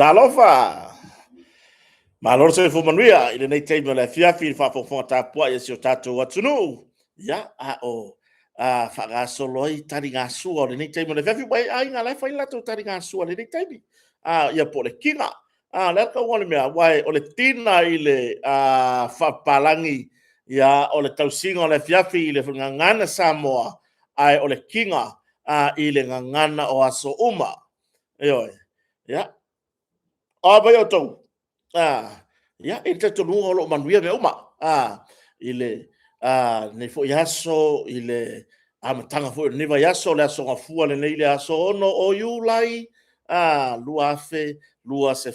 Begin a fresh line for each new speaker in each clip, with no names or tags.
Talofa! Malo le soifua manuia i lenei taimi o le afiafi i le faafogafoga tapuai a si o tatou atunuu. Ia, a o faagasolo ai taligasua o lenei taimi o le afiafi. Ua e aiga la e fai le latou taligasua i lenei taimi. Ia po o le kina. O le a le tauga o le mea? Aua o le tina i le faapapalagi, ia, o le tausiga o le afiafi i le gagana Samoa, ae o le kiga i le gagana o aso uma. Ioe. Ia, o a mai outou? Ia, e i ai le talitonuga o lo o manuia mea uma i lenei foi aso, i le amataga foi o lenei vaiaso, le Aso Gafua lenei, le aso 6 o Iulai 2026.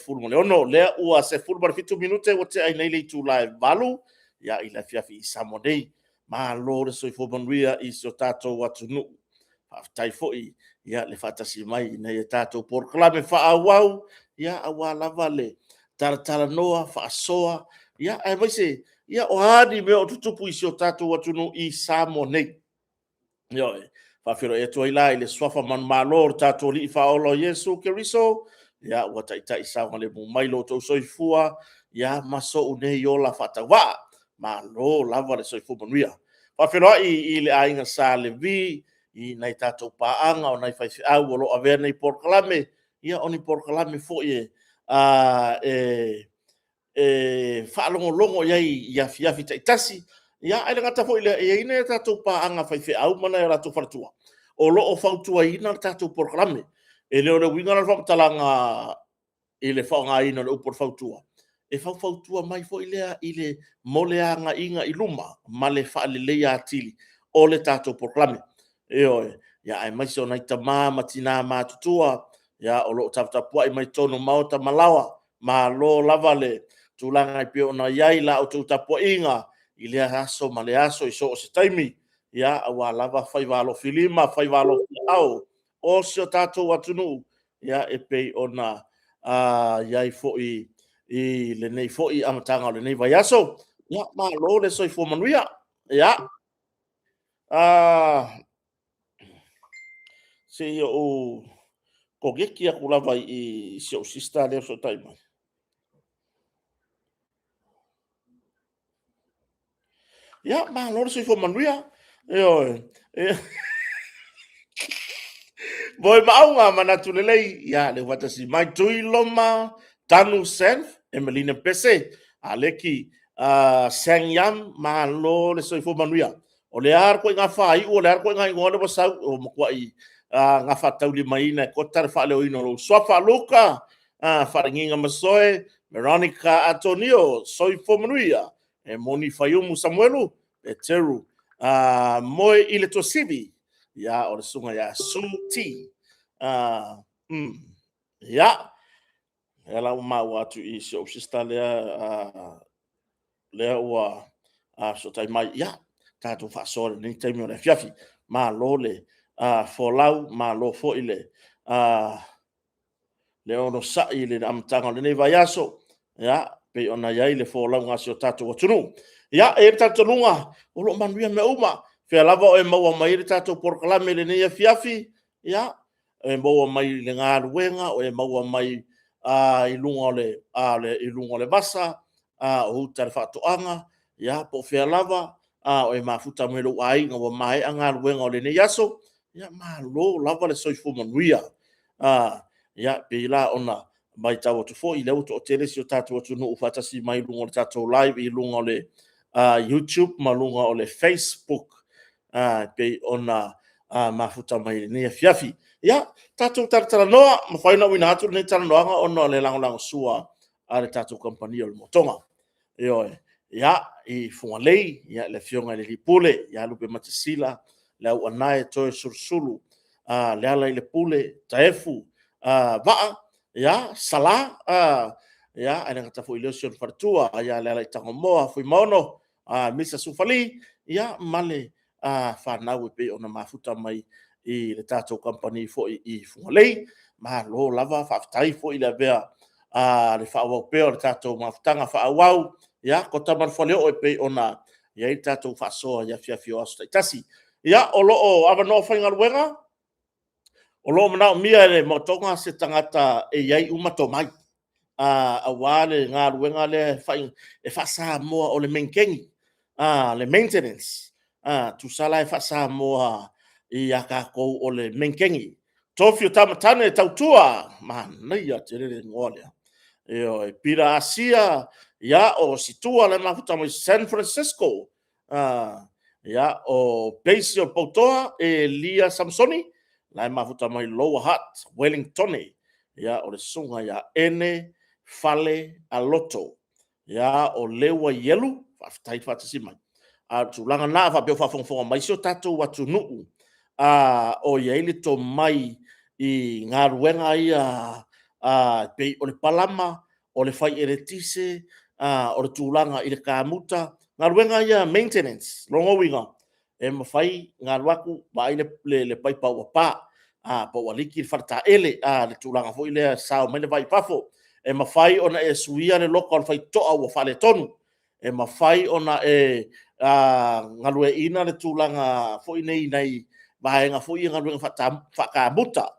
O lea ua 17 minute ua tea ai nei le itula e 8 i le afiafi i Samoa nei. Malo le soifua manuia i si o tatou atunuu. Faafetai foi le faatasi mai i nai a tatou polokalame faaauau, aua lava le talatalanoa, faasoa, aemaise o a ni mea o tutupu i si o tatou atunuu i Samoa nei. Ioe. E faafeiloai atu ai la i le suafa manumalo o le tatou Alii Faaola o Iesu Keriso, ua taitai saogalemu mai lo outou soifua ma sou nei ola faatauvaa. Malo lava le soifua manuia. E faafeiloai i le aiga Sa Levi, i nai a tatou paaga, o nai faifeau o lo o avea nei polokalame, o ni polokalame foi e faalogologo i ai i afiafi taitasi. Ae le gata foi i lea, e i ai nai a tatou paaga faifeau ma nai o latou faletua o lo o fautuaina le tatou polokalame. E le o le uiga la o le faamatalaga i le faaaogaina o le upu o le fautua, e faufautua mai foi lea mo le agaiga i luma ma le faaleleia atili o le tatou polokalame. Ioe. Aemaise o nai tama ma tina matutua o lo o taputapuai mai totonu o maota ma laoa, malo lava le tulaga e pei ona i ai la outou tapuaiga i lea aso ma lea aso i so o se taimi, aua lava faiva alofilima ma faiva alofiaao o si o tatou atunuu e pei ona i ai foi i lenei foi amataga o lenei vaiaso. Ia, malo le soifua manuia. Ia, se i ou koneti atu lava i si ou sister lea e fesootai mai. Ia, malo le soifua manuia. Ioe. Moe maauga, manatu lelei, ia le faatasi mai Tuiloma, Tanu Senf, Emelina Pese, Aleki Sang Yam, malo le soifua manuia. O le a le ituaiga faaiu, o le a le ituaiga igoa lea ua sau, ua matuai gafataulimaina e kota le faaleoina o lou suafa. Luka Faalagiga Masoe, Veronica Atonio, soifua manuia. E moni Faiumu Samuelu, Peteru Moe i le Tuasivi, ia o le susuga ia Su T. Ia, lea la ua maua atu i si ou sister lea, lea ua fesootai mai. Ia, tatou faasoa i lenei taimi o le afiafi. Malo le folau, malo foi le onosai i le amataga o lenei vaiaso, ia, pei ona i ai le folauga a si o tatou atunuu. Ia, e i ai le talitonuga o lo o manuia mea uma. O fea lava o e maua mai ai le tatou polokalame i lenei afiafi, ia, e maua mai i le galuega, o e maua mai i luga o le vasa, o uta i le faatoaga, ia, po o fea lava o e mafuta mai lou aiga ua maea galuega o lenei aso, ia malo lava le soifua manuia. Ia, pei la ona matau atu foi, o lea ua toatele si o tatou atunuu faatasi mai i luga o le tatou live i luga o le YouTube ma luga o le Facebook e pei ona mafuta mai i lenei afiafi. Ia, tatou talatalanoa, mafai ona auina atu lenei talanoaga ona o le lagolagosua a le tatou kamupani o le Motoga. Ioe. Ia, i Fugalei, ia, le afioga i le alii Pule ia Lupematasila Leauanae Toeolesulusulu, Lealailepule Taefu Vaa, ia, Sala, ia, ae le gata foi i lea o si ona faletua ia Lealaitagomoa Fuimaono Misa Sufali, ia, ma le fanau e pei ona mafuta mai i le tatou kamupani foi i Fugalei. Malo lava faafetai foi le avea le faaauau pea o le tatou mafutaga faaauau, ia, kota ma le faleoo e pei ona i ai le tatou faasoa i afiafi o aso taitasi. Ia, o lo o avanoa faigaluega, o lo o manaomia e le Motoga se tagata e i ai uma tomai. aua le galuega lea e faa-Samoa o le menekeni, le maintenance. Tusa la e faa-Samoa ia tatou o le menekeni. Tofi o Tamatane e tautua, manaia tele le igoa lea. Ioe, Peter Asia, ia o Situa le mafuta mai San Francisco. Ia, o Daisy o Poutoa, Elia Samasoni, la e mafuta mai Lower Hutt, Ueligitone. Ia, o le susuga ia Ene Fale Aloto. Ia, o Leua Ielu, faafetai faatasi mai. A o le tulaga lena, a faapea o faafogafoga mai si o tatou atunuu o i ai le tomai i galuega ia e pei o le palama, o le fai eletise, o le tulaga i le kamuta, galuega ia maintenance. O lona uiga, e mafai ona alu atu vaai le paipa ua pa, po ua liki le faletaele, le tulaga foi lea e sao mai le vai i fafo. E mafai ona e suia le loka o le faitotoa ua faaletonu. E mafai ona e galueaiina le tulaga foi nei i nai vaega foi ia galuega faakamuta.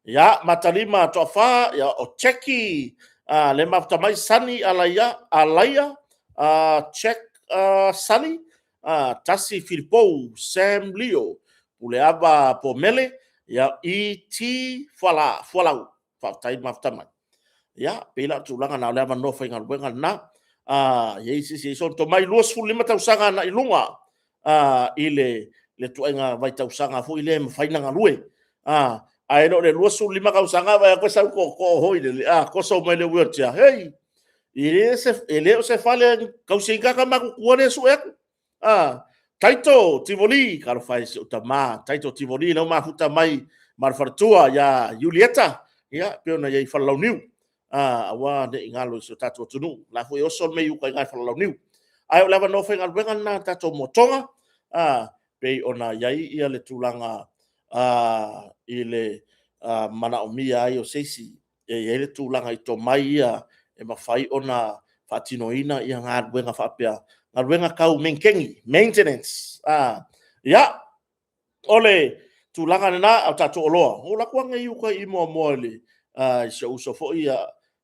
Ia, Matalima Toafa, o Jackie lea e mafuta mai, Sonny Alaia Jack Sally, Tasi Filipo, Sam Lio, Puleava Pomele, E.T Fualau. Faafetai mafuta mai. Ia, e pei la o le tulaga lena, o le avanoa faigaluega lena. A i ai se isi e i ai sona tomai, 25 tausaga agai i luga i le ituaiga vaitausaga foi lea e mafai ona galue. Ae le o le 25 tausaga vaai atu e sau i le tootoo foi lele, toso mai le wheelchair, hei, e le o se fale e tausi ai tagata matutua lea e sue atu. Taito Tivoli, talofa e i si ou tama Taito Tivoli, o lea ua mafuta mai ma le faletua ia Iulieta, e pei ona i ai i Falelauniu. Aua ne i galo i si o tatou atunuu, o la foi e oso le mea i uta i ina i Falelauniu. Ae o le avanoa faigaluega lena a le tatou Motoga, e pei ona i ai le tulaga i le manaomia ai o se isi e i ai le tulaga i tomai ia e mafai ona faatinoina galuega faapea, galuega tau menekeni, maintenance. Ia, o le tulaga lena o tatou oloa, na ou alu atu ananei i uta i Moamoa i si ou uso foi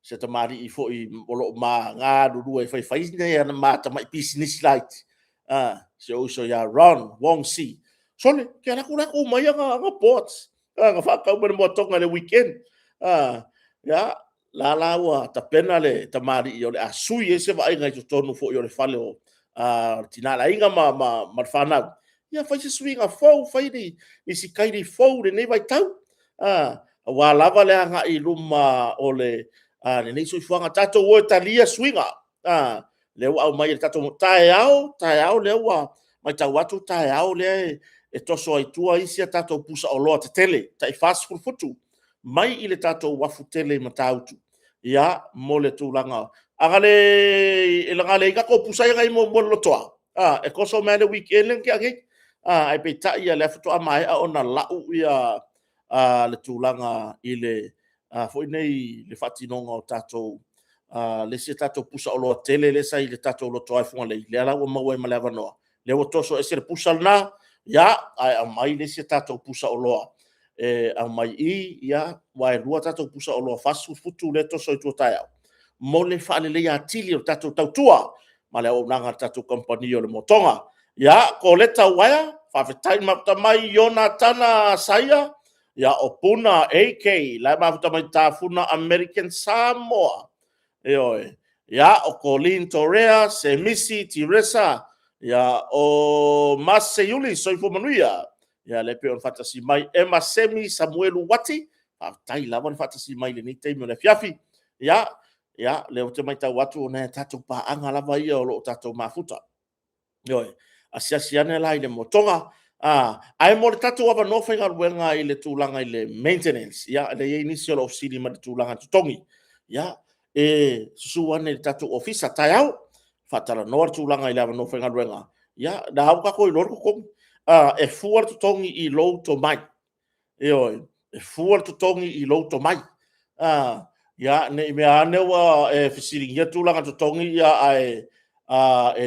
se tamalii foi o lo o ma galulue e faifai a ma tamai pisinisi laiti, si ou uso ia Ron Wong Si. Sole, ou te alu atu o la e tu mai ana boards na faatau mai le Moatoga i le weekend. Ia, la la ua tapena le tamalii o le a sui ai se vaaiga i totonu foi o le fale o le tina o le aiga ma le fanau. Ia fai se suiga fou, fai nisi kaili fou i lenei vaitau, aua lava le agai i luma o lenei soifuaga. Tatou o e talia suiga, lea ua aumai e le tatou... Taeao, taeao lea ua matau atu taeao lea e toso ai i tua isi a tatou pusaoloa tetele tai 40 futu mai i le tatou uafu tele i Matautu mo le tulaga... A na leai ni tatou pusa ia na i ai muamua i le Lotoa, e toso mai lava i le weekend lea na tea nei. Ae peitai o lea faatoa maea ona lau le tulaga i le foi nei le faatinoga o tatou le isi tatou pusaoloa tele lea sa i le tatou Lotoa i Fugalei, lea la ua maua ai ma le avanoa, lea ua toso ese le pusa lena, ae aumai le isi tatou pusaoloa e aumai i i, aua e 2 tatou pusaoloa 40 futu lea e toso i tua taeao, mo le faaleleia atili o le tatou tautua ma le auaunaga a le tatou Kamupani o le Motoga. Ia, Koleta Uaea, faafetai mafuta mai Ionatana Saia, o Puna AK, la e mafuta mai Tafuna American Samoa. Ioe. Ia, o Colin Torea, Semisi Tiresa, o Maseiuli Soifua Manuia, ia lea e pei ona faatasi mai Ema Semi Samuelu Uati, faafetai lava le faatasi mai i lenei taimi o le afiafi. Ia, o lea ou te matau atu o nai a tatou paaga lava ia o lo o tatou mafuta. Ioe. Asiasi ane la i le Motoga. Ae mo le tatou avanoa faigaluega i le tulaga i le maintenance, ia o lea e i ai nisi o lo o fesili mai i le tulaga totogi. Ia, e susu ane i le tatou ofisa taeao, faatalanoa le tulaga i le avanoa faigaluega. Ia, o lena ua tatou iloa le totogi. E fua le totogi i lou tomai. Ioe, e fua le totogi i lou tomai. Ia, ne i mea ane ua e fesiligia le tulaga totogi ae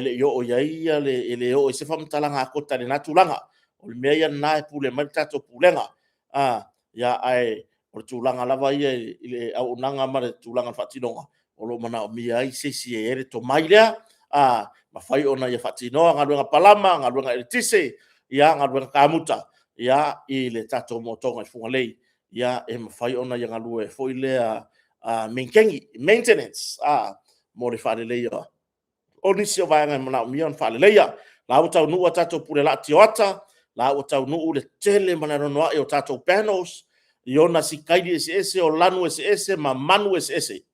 le i oo i ai le... e le oo i ai se faamatalaga a Kota i lena tulaga. O le mea ia lena e pule mai le tatou Pulega. Ae O le tulaga lava ia i le auaunaga ma le tulaga o le faatinoga, o lo o manaomia ai se isi e i ai le tomai lea, mafai ona ia faatinoa galuega palama, galuega eletise, galuega kamuta i le tatou motoga i Fugalei, e mafai ona ia galue foi lea meniteni, maintenance mo le faaleleia o nisi o vaega e manaomia ona faaleleia. O la ua taunuu a tatou pulelaa tioata, o la ua taunuu le tele ma le anoanoai o tatou panels i ona sikaili eseese, o lanu eseese ma manu eseese.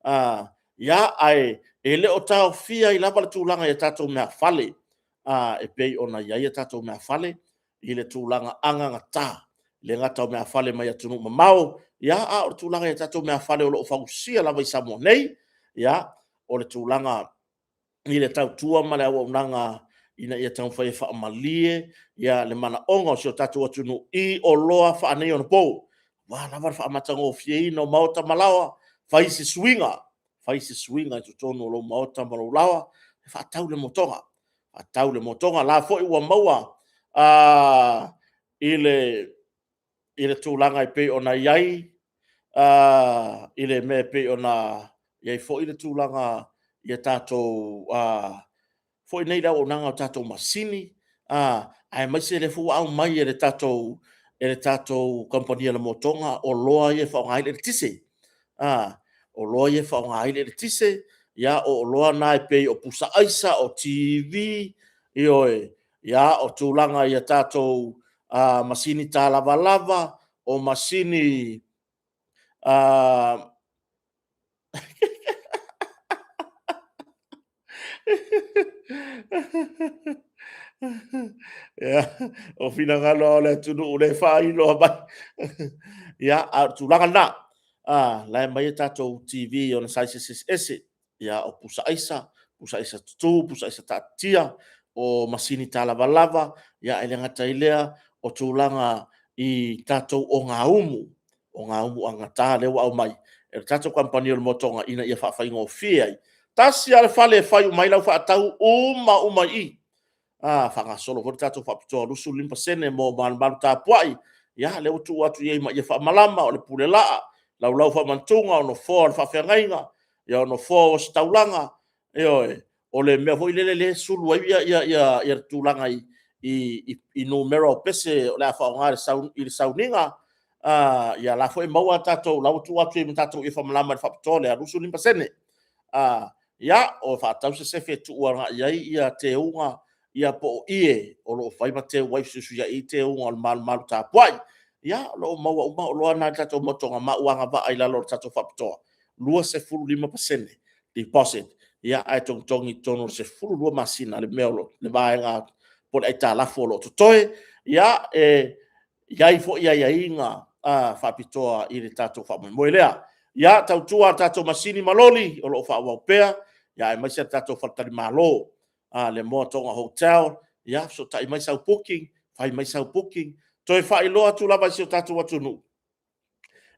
Ae le o taofia ai lava le tulaga i tatou meafale e pei ona i ai a tatou meafale i le tulaga anagata. E le gata o meafale mai atunuu mamao, a o le tulaga i tatou meafale o lo o fausia lava i Samoa nei. O le tulaga i le tautua ma le auaunaga ina ia taumafai e faamalie le manaoga o si o tatou atunuu i oloa faaneionapo. Aua lava le faamatagofieina o maota ma laoa, fai se suiga, fai se suiga i totonu o lou maota ma lou laoa, faatau le motoga, faatau le motoga. O la foi ua maua i le tulaga e pei ona i ai i le mea e pei ona i ai foi le tulaga i a tatou foi nei le auaunaga o tatou masini, aemaise o lea foi ua aumai e le tatou Kamupani o le Motoga oloa ia e faaaoga ai le eletise. O oloa ia e faaaoga ai le eletise, o oloa na e pei o pusa aisa, o TV, ioe, o tulaga i a tatou masini talavalava, o masini. O finagalo lava o le atunuu o lea e faailoa mai. Ia, a o le tulaga lena, o la e aumai a tatou TV i ona sizes eseese. O pusa aisa, pusa aisa tutu, pusa aisa taatitia, o masini talavalava, ae le gata i lea o tulaga i tatou ogaumu, ogaumu anagata lea ua aumai e le tatou Kamupani o le Motoga ina ia faafaigofie ai. Tasi lava le fale e fai uma ai lau faatau, uma uma i i, faagasolo foi le tatou faapitoa 25% mo malumalu tapuai. Ia o lea ua tuu atu i ai ma ie faamalama, o le pulelaa, laulau faamantuga, o nofoa o le faafeagaiga, o nofoa o ositaulaga, ioe, o le mea foi lele e sulu ai le tulaga i numera o pese o le a faaaoga i le sauniga. Ia o la foi e maua a tatou, o la ua tuu atu i ai ma tatou ie faamalama i le faapitoa lea 25%. Ia, o faatau se sefe e tuu agai i ai teuga po o ie o lo o fai ma teu ai, fesuisuiai ai teuga o le malumalu tapuai. Ia, o lo o maua uma oloa na i le tatou motoga ma ua agavaa i lalo o le tatou faapitoa 25% deposit, ae togitogi i totonu o le 12 masina le vaega po o le aitalafu o lo o totoe. Ia, e i ai foi aiaiga faapitoa i le tatou faamoemoe lea. Ia, tautua a tatou masini ma loli o lo o faaauau pea, aemaise le tatou faletalimalo, le Moa Toga Hotel. Ia fesootai mai sau booking, fai mai sau booking. E toe faailoa atu lava i si o tatou atunuu,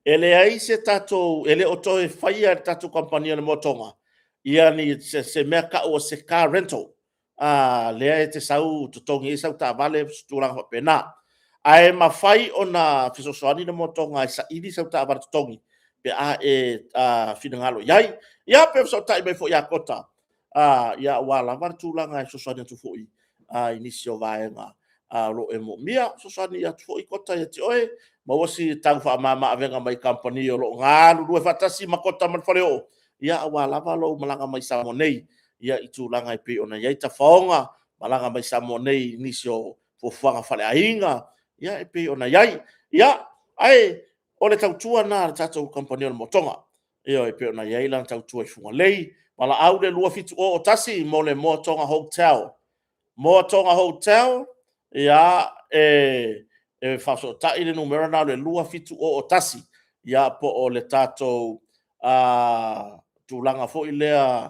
e leai se tatou, e le o toe faia e le tatou kamupani o le Moa Toga se mea e tau o se car rental, lea e te sau totogi ai sau taavale ma se tulaga faapena. Ae mafai ona fesoasoani le Moa Toga e saili sau taavale totogi pe a e finagalo i ai. Ia pe fesootai mai foi ia Kota aua lava le tulaga e fesoasoani atu foi i nisi o vaega o lo o e moomia. Fesoasoani atu foi Kota ia te oe, maua se tau faamama-avega mai kamupani o lo o galulue faatasi ma Kota ma le Faleoo, aua lava lou malaga mai Samoa nei i tulaga e pei ona i ai tafaoga, malaga mai Samoa nei i nisi o fuafuaga faaleaiga e pei ona i ai. Ia, ae o le tautua lena a le tatou kamupani o le Moa Toga, ioe, e pei ona i ai lana tautua i Fugalei. Valaau i le 2701 mo le Moa Toga Hotel. Moa Toga Hotel, ia, e faafesootai le numera lena o le 2701, ia po o le tatou tulaga foi lea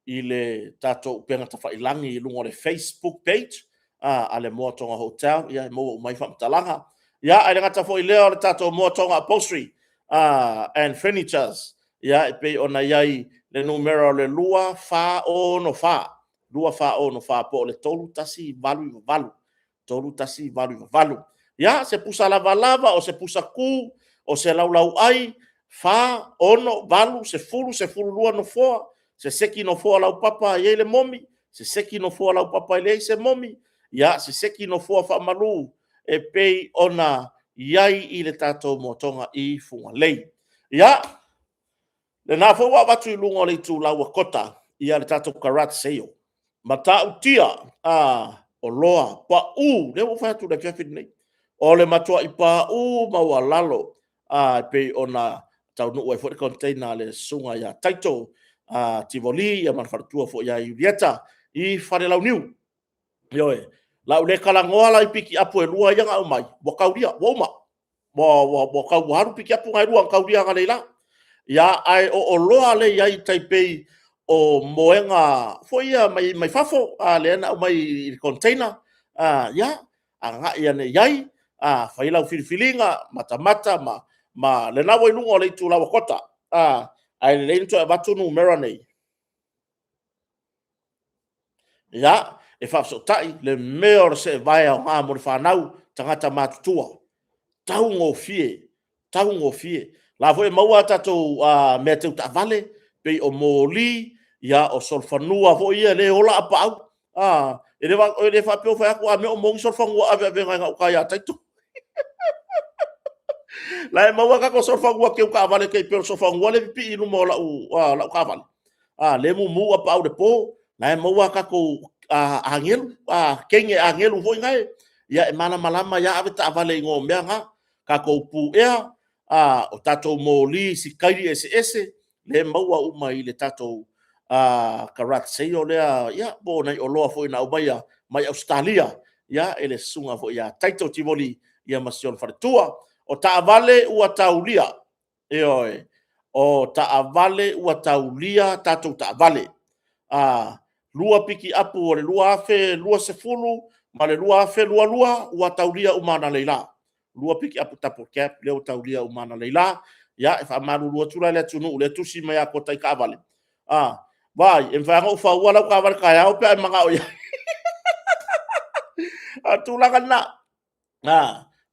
i le tatou upega tafailagi i luga o le Facebook page a le Moa Toga Hotel, e maua uma ai faamatalaga. Ia, ae le gata foi i lea o le tatou Moa Toga Upholstery and Furnitures, e pei ona i ai le numera o le 2464, 2464 po o le 3188, 3188. Ia, se pusa lavalava o se pusa kū, O se laulauai, 4, 6, 8, 10, 12 nofoa, se seki nofoa laupapa e i ai le momi, se seki nofoa laupapa e leai se momi, ia, se seki nofoa faamalu e pei ona i ai i le tatou motoga i Fugalei. Ia, lena foi ua avatu i luga o le itulau a Kota, ia le tatou garage sale. Matautia, a, oloa, pau, lea ua ou fai atu i le afiafi lenei, o le matuai pau maualalo e pei ona taunuu ai foi le container a le susuga ia Taito Tivoli ma le faletua foi ia Iulieta i Falelauniu. Ioe, o le a ou le talanoa la i pikiapu e 2 ia na aumai, ua taulia, ua uma. Ua alu pikiapu na e 2 na taulia analeila. Ia, ae o oloa lea e i ai e tai pei o moega foi ia mai fafo, lea na aumai i le container, ia, agai ane i ai, fai lau filifiliga, matamata ma lena ua i luga o le itulau a Kota. Ae lelei ona toe avatu numera nei, ia, e faafesootai le mea o le seevae aoga mo le fanau, tagata matutua. Taugofie, taugofie. O la foi e maua a tatou mea teu taavale, pei o moli, o solofanua foi ia lea e ola apaau. E le faapea ua fai atu a mea o moni solofanua aveavega i gauta ia Taito. O la e maua tatou solofanua teu taavale e tai pei o le solofanua lea e pipii i luma o lau taavale, lea e mumu apaau i le po. O la e maua a tatou agelu, teine agelu foi nae, e malamalama ai lava, ave taavale i o i mea na. Tatou pu ea, o tatou moli sitaili eseese, lea e maua uma i le tatou garage sale lea, po o nai oloa foi na aumaia mai Ausetalia e le susuga foi ia Taito Tivoli ma si ona faletua. O taavale ua taulia, ioe, o taavale ua taulia tatou taavale. 2 pikiapu o le 2020 ma le 2022 ua taulia uma analeila. 2 pikiapu double cab lea ua taulia uma analeila. Ia, e faamalulu atu la i le atunuu lea e tusi mai ia Kota i taavale, vaai, e mafai lava ona ou faua lau taavale taeao pe a e manao i ai. O le tulaga lena, o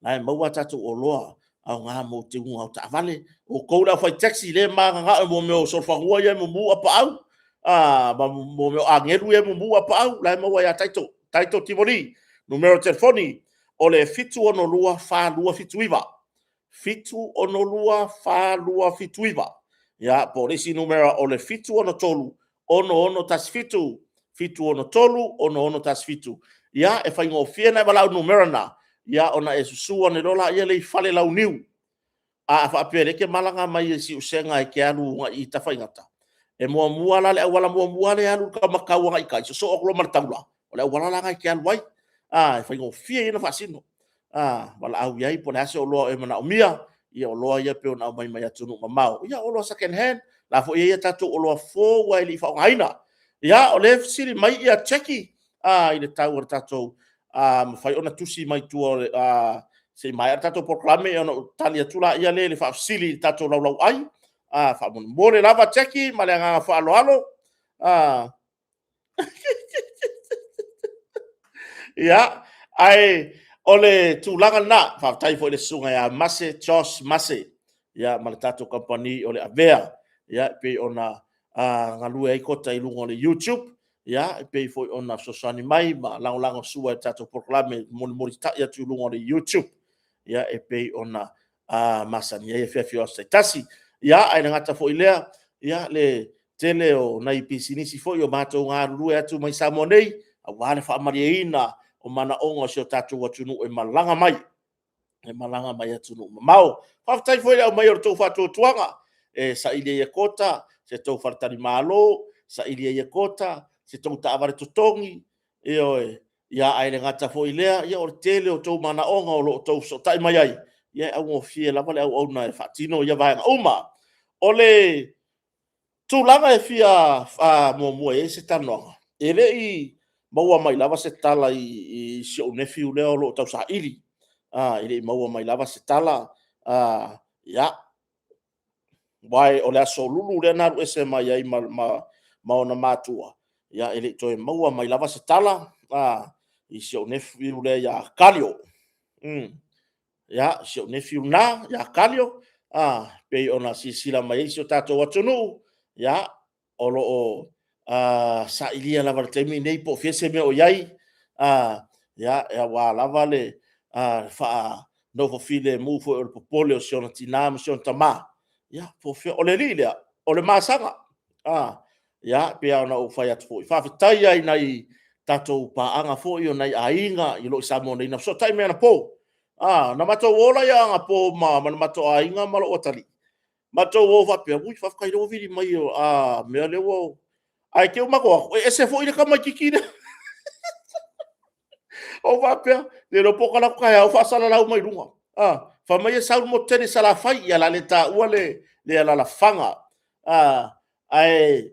la e maua a tatou oloa aoga mo le teuga o taavale. O outou le aufai taxi lea e mananao i mea o solofanua ia e mumu apaau ma mea o agelu ia e mumu apaau, o la e maua ia Taito, Taito Tivoli. Numera o telefoni o le 762 4279, 762 4279. Ia, po o le isi numera o le 763 6617, 763 6617. Ia, e faigofie ona e valaau i le numera lena, ona e susu ane loa lea i Falelauniu. A faapea o lea e te malaga mai i Siusega e te alu agai i Tafaigata, e muamua la le auala muamua lea e alu i le taumatau agai i tai, sosoo atu loa ma le taula, o le auala la lena e te alu ai. E faigofie ia ona faasino. Valaau i ai po o le a se oloa o e manaomia, ia o oloa ia e pei ona aumai mai atunuu mamao, ia o oloa second hand. O la foi e i ai tatou oloa fou lava e le i faaaogaina. Ia, o lea e fesili mai Jackie i le tau o le tatou... a mafai ona tusi mai tua se i maea le tatou polokalame ona ou tali atu lea i le faafesili i le tatou laulauai. Faamolemole lava Jackie ma le agaga faaaloalo. Ia, ae o le tulaga lena, faafetai foi i le susuga ia Mase Josh Mase ma le tatou kamupani o le Avea, e pei ona galue ai Kota i luga o le YouTube, e pei foi ona fesoasoani mai ma lagolagosua i le tatou polokalame e mulimulitai atu i luga o le YouTube, e pei ona masani ai afiafi o aso taitasi. Ia, ae le gata foi i lea, le tele o nai pisinisi foi o matou galulue atu mai Samoa nei, aua le faamalieina o manaoga o si o tatou atunuu e malaga mai, e malaga mai atunuu mamao. Faafetai foi i le aumai o le tou faatuatuaga e saili ai e Kota se tou faletalimalo, saili ai e Kota se tou taavale totogi, ioe, ae le gata foi i lea, o le tele o outou manaoga o lo o outou fesootai mai ai, ia e augofie lava le auauna e faatino ia vaega uma. O le tulaga e fia muamua i ai se talanoaga, e le i maua mai lava se tala i si ou nephew lea o lo o tausaili, e le i maua mai lava se tala. Ia, aua o le Aso Lulu lea na alu ese mai ai ma ona matua, e le i toe maua mai lava se tala i si ou nephew lea ia Kalio. Ia, si ou nephew lena ia Kalio, a, pei ona silasila mai ai si o tatou atunuu, ia, o lo o sailia lava i le taimi lenei po o fea se mea o i ai, ia, aua lava le faanofo filemu foi o le popole o si ona tina ma si ona tama, ia, po o fea. O le alii lea, o le masaga. Ia, pei lava ona ou fai atu foi, faafetai lava i nai tatou paaga foi o nai aiga o lo o i Samoa nei na fesootai mai anapo. Na matou o lea anapo ma le matou aiga ma lou atalii, matou o faapea, ui faafetai o lea ua vili mai mea lea ua. Ae te i ua matou o atu, e ese foi le tamaitiiti lea. Ou faapea, le iloa po o talaatu taeao o faasalalau mai luga, fai mai e sau i le motu tele i Salafai. Ia o le a le taua le alaalafaga, ae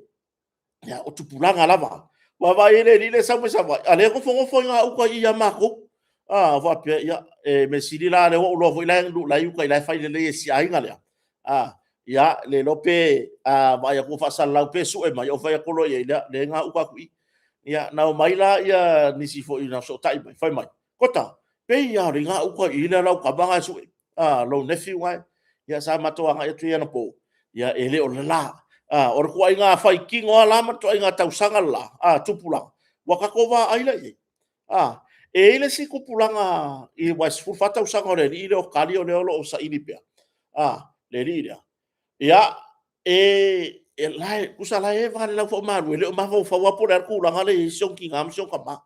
o tupulaga lava. Ua vaai i ai le alii lea e sau mai Savaii, a o lea e nofonofo lava i gauta i i ia matou. Ou faapea, ia, mea sili la o lea ua ou iloa foi la e i uta o la e fai lelei e si aiga lea. Ia, le iloa pe a vaai atu ua faasalalau pe sue mai, ou fai atu loa i ai, o lea e i gauta atu i i. Ia, na omai la nisi foi na fesootai mai, fai mai, Kota, pei lava o lea e i gauta i i lau tama lena e sue, lou nephew lena. Ia sa matou agai atu i ai anapo, ia e le o le la. O le ituaiga faitino lava la ma le ituaiga tausaga le la, tupulaga, ua tatou vaai la i ai? E i ai le isi tupulaga aua e 14 tausaga o le alii lea o Kalio lea o lo o saili pea, le alii lea. Ia, tusa la e eva le laufaamalu, e le o mafaufau lava po o le a le tulaga lea e i ai si ona tina ma si ona tama.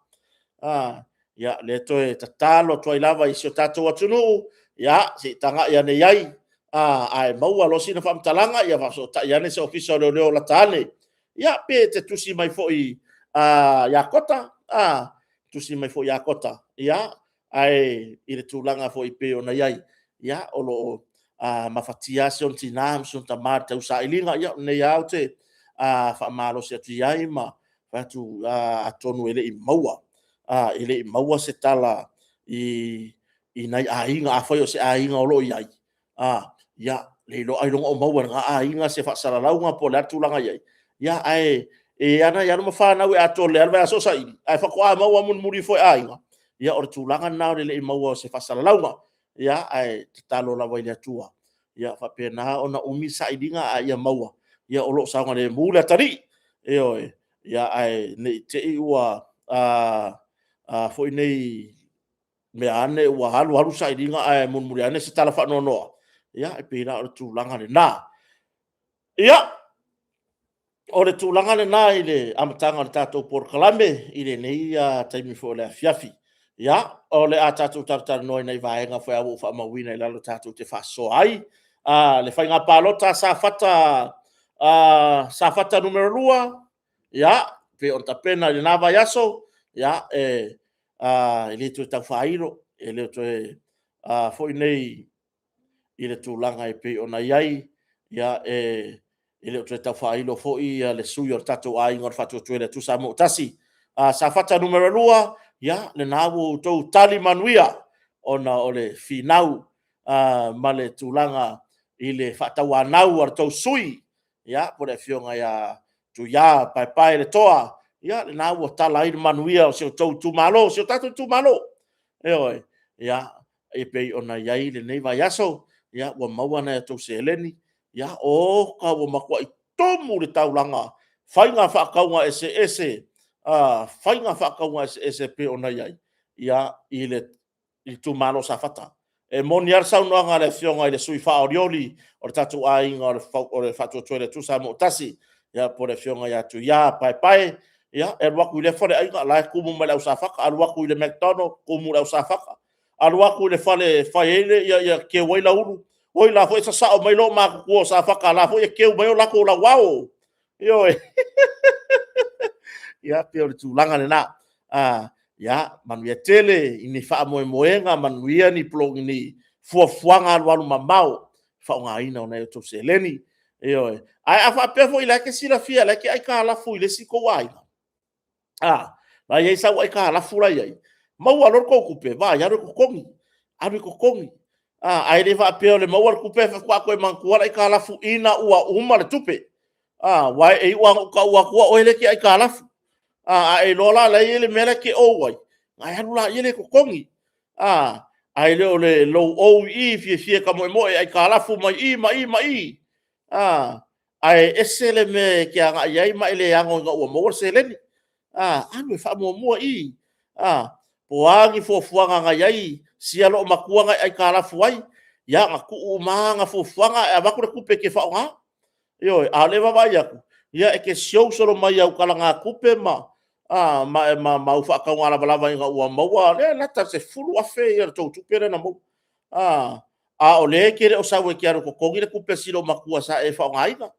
Ia, o lea e toe tatalo atu ai lava i si o tatou atunuu, ia, se i tagai ane i ai, a maua loa sina faamatalaga, ia faafesootai ane se Ofisa o Leoleo o lata ane. Ia, pe te tusi mai foi ia Kota, tusi mai foi ia Kota, ae i le tulaga foi e pei ona i ai, ia, o lo o mafatia lava si ona tina ma si ona tama i le tausailiga. Ia o lenei lava ou te faamalosi atu i ai ma fai atu, atonu e le i maua se tala i nai aiga, afai o se aiga o lo o i ai, ia, le iloa ailoga o maua e lena aiga se faasalalauga po o le a le tulaga e i ai, ae i ai lava nai alo ma fanau e atoa lelei lava le vaiaso o saili, ae faatoa maua mulimuli ifo e aiga. Ia o le tulaga lena o le le i maua o se faasalalauga. Ae tatalo lava i le Atua ia faapena ona umi le sailiga a ia maua o lo o saogalemu le atalii. Ioe. Ae ne i te i ua foi ne i mea ane ua alu alu le sailiga ae mulimuli ane se tala faanoanoa. Ia e pei la o le tulaga lena. Ia, o le tulaga lena i le amataga o le tatou polokalame i lenei taimi foi o le afiafi. Ia, o le a tatou talatalanoa i nai vaega foi ua ou faamauina i lalo tatou te faasoa ai. Le faiga palota a Safata 2, ia, pei ona tapena i lena vaiaso, e le toe tau faailo, e le toe foi nei i le tulaga e pei ona i ai. E le o toe tau faailo foi le sui o le tatou aiga o le Faatuatua i le Atua Samoa ua Tasi. Safata 2, ia, lena ua outou tali manuia ona o le finau ma le tulaga i le faatauanau a le tou sui usufono, po o le Afioga ia Tuia Paepaeletoa, ia lena ua tala ai le manuia o si outou itumalo, si o tatou itumalo. Ioe. Ia, e pei ona i ai lenei vaiaso, ua maua nai a outou seleni, oka ua matuai tumu le taulaga, faiga faatauga eseese, faiga faatauga eseese e pei ona i ai i le itumalo o Safata. E moni lava le saunoaga a le Afioga i le sui faaolioli o le tatou aiga o le Faatuatua i le Atua Samoa ua Tasi, po o le Afioga ia Tuia Paepae, ia, e alu atu i lea faleaiga o la e tumu mai le au Safata, alu atu i le McDonald, tumu i le au Safata, alu atu i le fale e fai ai keu ai lauulu, oi o la e foi e sasao mai loomatutua o Safata o la e foi e keu mai o latou lauao. Ioe. Ia, pei o le tulaga lena. Ia manuia tele i ni faamoemoega, manuia ni fuafuaga alualumamao i le faaaogaina o nai a outou seleni. Ioe. Ae a faapea foi o la e te silafia o la e te aitalafu i le isi tou aiga, la e i ai sau aitalafu la e i ai, maua loa le tou tupe, vaai, alu e totogi, alu e totogi. Ae le faapea o le maua o le tupe faatoa toe manatua le aitalafu ina ua uma le tupe. Aua e iu lava ina ou tau atu oe lea e te aitalafu, a e iloa la o la e i ai le mea la e te ou ai, ona e alu lea e totogi. Ae le o le lou ou i i, fiafia e tamoemoe aitalafu mai i ma i ma i, a, ae ese le mea e te agai i ai ma e le ano ina ua maua le seleni. Alu e faamuamua i, po o a ni fuafuaga na i ai sia loomatua na e aitalafu ai, ia na tuu uma lava ana fuafuaga ae avatu le tupe e te faaaoga. Ioe, a o lea e vaavaai atu, ia e te siou solo mai i au talagatupe ma au faatauga lavalava ina ua maua, lea e lata i le $10,000 le tou tupe lea na maua. A o lea e te le o sau e te alu e totogi le tupe a si loomatua sa e faaaogaina.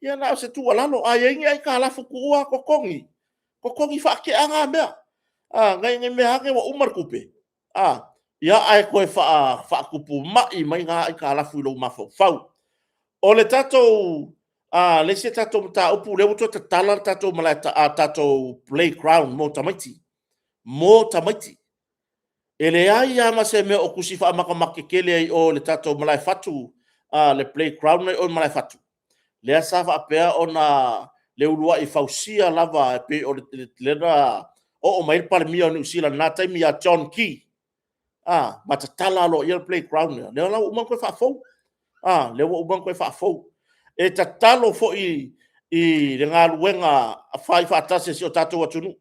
Ia na o se tuualalo, a i ai ni aitalafu tuua, totogi, totogi faatea na mea, ne i meaane ua uma le tupe, ae toe faatupu mai mai na aitalafu i lou mafaufau. O le tatou le isi tatou mataupu lea ua toe tatala le tatou playground mo tamaiti, mo tamaiti. E leai lava ma se mea o tusi faamatamata tetele ai i o i le tatou malaefatu, le playground lea e i o i Malaefatu, lea sa faapea ona le uluai fausia lava e pei o lea na oo mai ai le Palemia o Niu Sila i lena taimi ia John Key, ma tatala aloaia le playground lea, lea la ua uma ona toe faafou. Lea ua uma ona toe faafou. E tatalo foi i le galuega faifaatasi a si o tatou atunuu,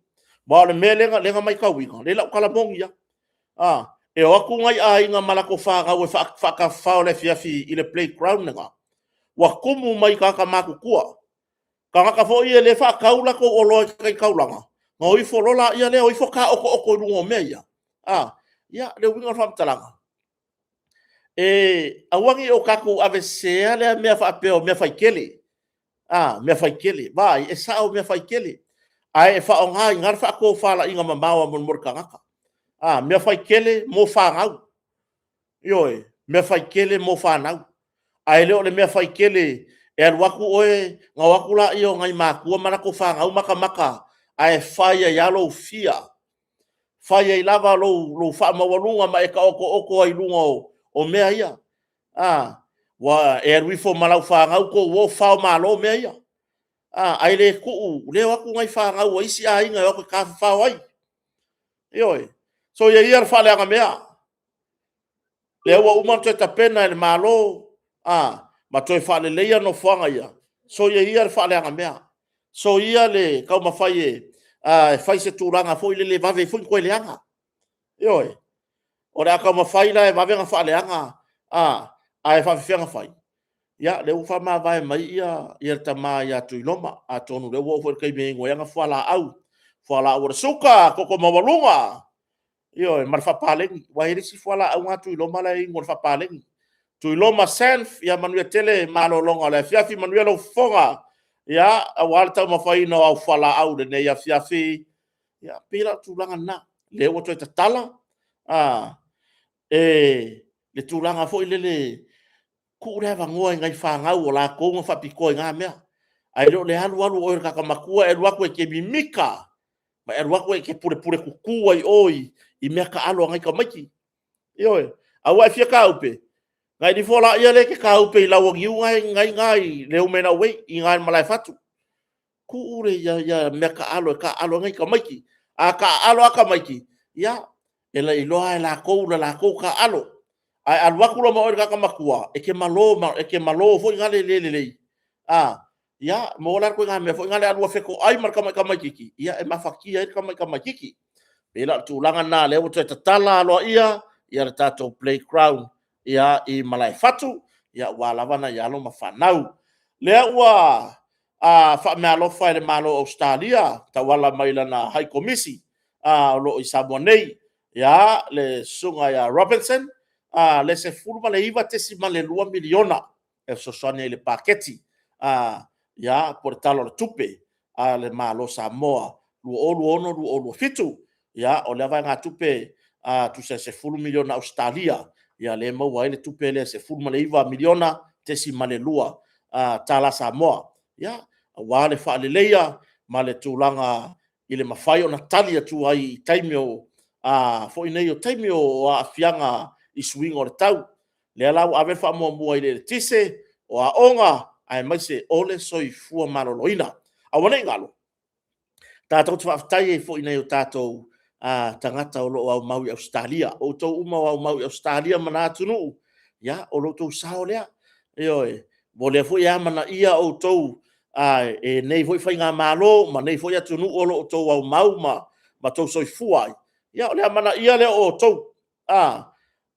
aua o le mea lea na matauina, o lau tala moni lava, e o atu nai aiga ma latou fanau e faatafafao i le afiafi i le playground lena, ua tumu mai i tagata matutua, tagata foi ia o lea e faatau latou oloa i tai i le taulaga, ona o ifo loa lea o ifo taotooto i luga o mea ia. Ia, le uiga o le faamatalaga, aua ne i o tatou aveseseina lea mea faapea o mea faitele, mea faitele. Vaai, e sao o mea faitele, ae faaaoga i ina le faatofalaiga mamao a le tagata. Mea faitele mo fanau, ioe, mea faitele mo fanau, ae le o le mea faitele e alu atu oe ona o atu lea o nai matua ma latou fanau matamata ae fai ai lava lou fia, fai ai lava lou faamaualuga ma e taotooto ai i luga o mea ia. Ua e alu ifo ma lau fanau tou o fao malo mea ia, ae le tuu, o lea e o atu nai fanau a isi aiga e o atu e tafafao ai. Ioe. Soia ia le faaleaga mea, lea ua uma ona toe tapena e le Malo ma toe faaleleia nofoaga ia, soia ia le faaleaga mea, soia le taumafai e fai se tulaga foi lele e vave ai foi ona toe leaga. Ioe. O le a taumafai la e vave ona faaleaga ae faapefea ona fai? Ia, o lea ua faamavae mai le tama ia Tuiloma, atonu o lea ua oo foi i le taimi e inu ai ana fualaau, fualaau a le suka toto maualuga, ioe, ma le faapaleni. Aua e i ai le isi fualaau lena a Tuiloma la e inu o le faapaleni. Tuiloma Samph, ia manuia tele malologa o le afiafi, manuia lou fofoga aua le taumafaina o au fualaau i lenei afiafi. Ia, e pei la o le tulaga lena, lea ua toe tatala le tulaga foi lele, tuu le avanoa i nai fanau o latou na faapitoa i na mea, ae le o le alu alu o oe o le tagata matua e alu atu e te mimita ma e alu atu e te pulepuletutu ai i o i meataalo a nai tamaiti. Ioe. Aua e fia taupe, ona e alu ifo lea e te taupe i lau o niu na e i ina i le Human Way i ina i le malaefatu. Tuu meataalo e taaalo ai nai tamaiti. A taaalo lava tamaiti, ia, e lailoa lava e latou le latou taaalo. Ae a alu atu loa ma oe le tagata matua, e te malo foi lele le lelei, ia maua la le ituaiga mea foi lele a lua fetoai ma le tamai tamaitiiti, ia e mafatia ai le tamai tamaitiiti. E pei la o le tulaga lena o lea ua toe tatala aloaia le tatou playground i Malaefatu aua lava nai alo ma fanau. Lea ua faameaalofa e le Malo o Ausetalia e tauala mai i lana High Komisi o lo o i Samoa nei, le Susuga ia Robinson le $19.2 miliona e fesoasoani ai i le paketi po o le Tala o le Tupe a le Malo o Samoa 2026/2027. Ia, o lea vaegatupe e tusa e $10 miliona Ausetalia, lea e maua ai le tupe lea e $19.2 miliona tala Samoa, aua le faaleleia ma le tulaga i le mafai ona tali atu ai i taimi foi nei o taimi o aafiaga i suiga o le tau. Lea la ua ave le faamuamua i le eletise, o aoga, aemaise o le soifua maloloina. Aua ne i galo, tatou te faafetai ai foi i nai o tatou tagata o lo o aumau i Ausetalia. O outou uma o aumau i Ausetalia ma na atunuu, ia, o lo outou sao lea. Ioe, o lea foi e amanaia outou e nei foi faigamalo ma nei foi atunuu o lo o outou aumau ma outou soifua ai, ia o le amanaia lea o outou.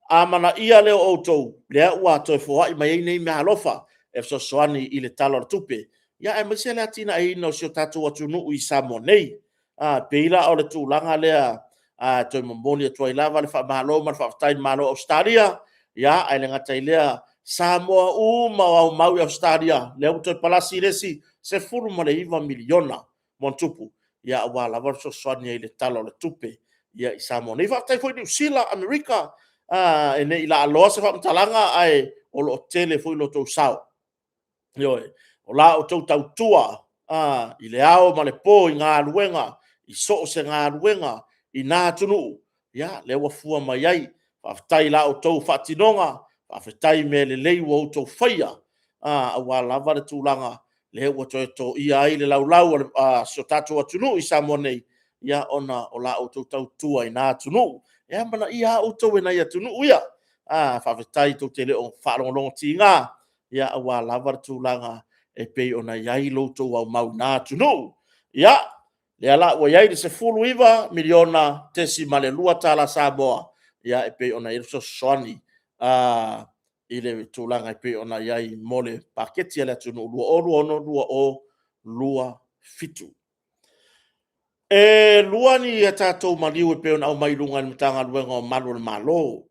Amanaia lea o outou, lea ua toe foai mai ai nei meaalofa e fesoasoani i le Tala o le Tupe, aemaise le atinaeina o si o tatou atunuu i Samoa nei. E pei la o le tulaga lea e toe momoli atu ai lava le faamalo ma le faafetai i le Malo o Ausetalia, ae le gata i lea, Samoa uma o aumau i Ausetalia, lea ua toe palasi le isi $19 miliona ma ona tupu, aua lava le fesoasoani ai i le Tala o le Tupe i Samoa nei. Faafetai foi i Niu Sila, Amerika, e le i laaloa se faamatalaga ae o lo o tele foi lo outou sao. Ioe. O la outou tautua i le ao ma le po i galuega, i so o se galuega i na atunuu, ia, lea ua fua mai ai. Faafetai i la outou faatinoga, faafetai i mea lelei ua outou faia, aua lava le tulaga lea ua toe toia ai le laulau a si o tatou atunuu i Samoa nei, ona o la outou tautua i na atunuu. E amanaia lava outou e nai atunuu ia. Faafetai tou te le o faalogologotiga aua lava le tulaga e pei ona i ai lo outou aumau i na atunuu. Ia, lea la ua i ai le $19.2 miliona tala Samoa e pei ona i ai le fesoasoani i le tulaga e pei ona i ai mo le paketi a le atunuu 2026/2027. E 2 ni a tatou maliu e pei ona aumai i luga e le Matagaluega o Malu o le Malo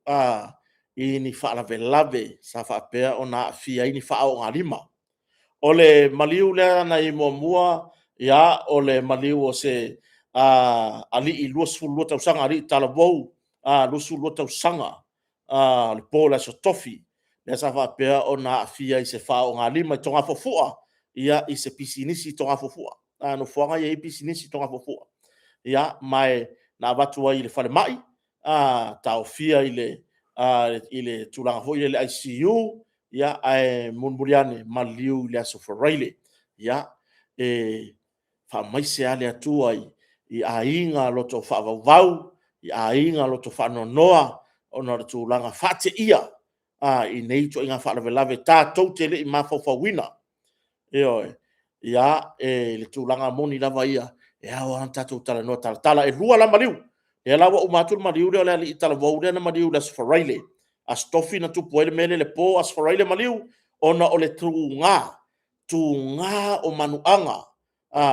i ni faalavelave sa faapea ona aafia ai ni faaaogalima. O le maliu lea na i ai muamua, o le maliu o se alii 22 tausaga, alii talavou 22 tausaga, le po o le Aso Tofi, lea sa faapea ona aafia i se faaaogalima i Togafuafua i se pisinisi i Togafuafua, nofoaga ia e i ai pisinisi i Togafuafua. Ma na avatu ai i le falemai, taofia i le tulaga foi lea i le ICU, ae mulimuli ane, maliu i le Aso Faraile. Ia, e faamaise lava le Atua i aiga loto faavauvau, i aiga loto faanoanoa ona o le tulaga faateia i nei ituaiga faalavelave tatou te le i mafaufauina. Ioe. Ia, le tulaga moni lava ia, e ao lava ona tatou talanoa talatala. E 2 la maliu, lea la ua uma atu le maliu lea o le alii talavou lea na maliu i le Aso Faraile, Aso Tofi na tupu ai le mea lea i le po, Aso Faraile maliu, ona o le tuga, tuga o manuaga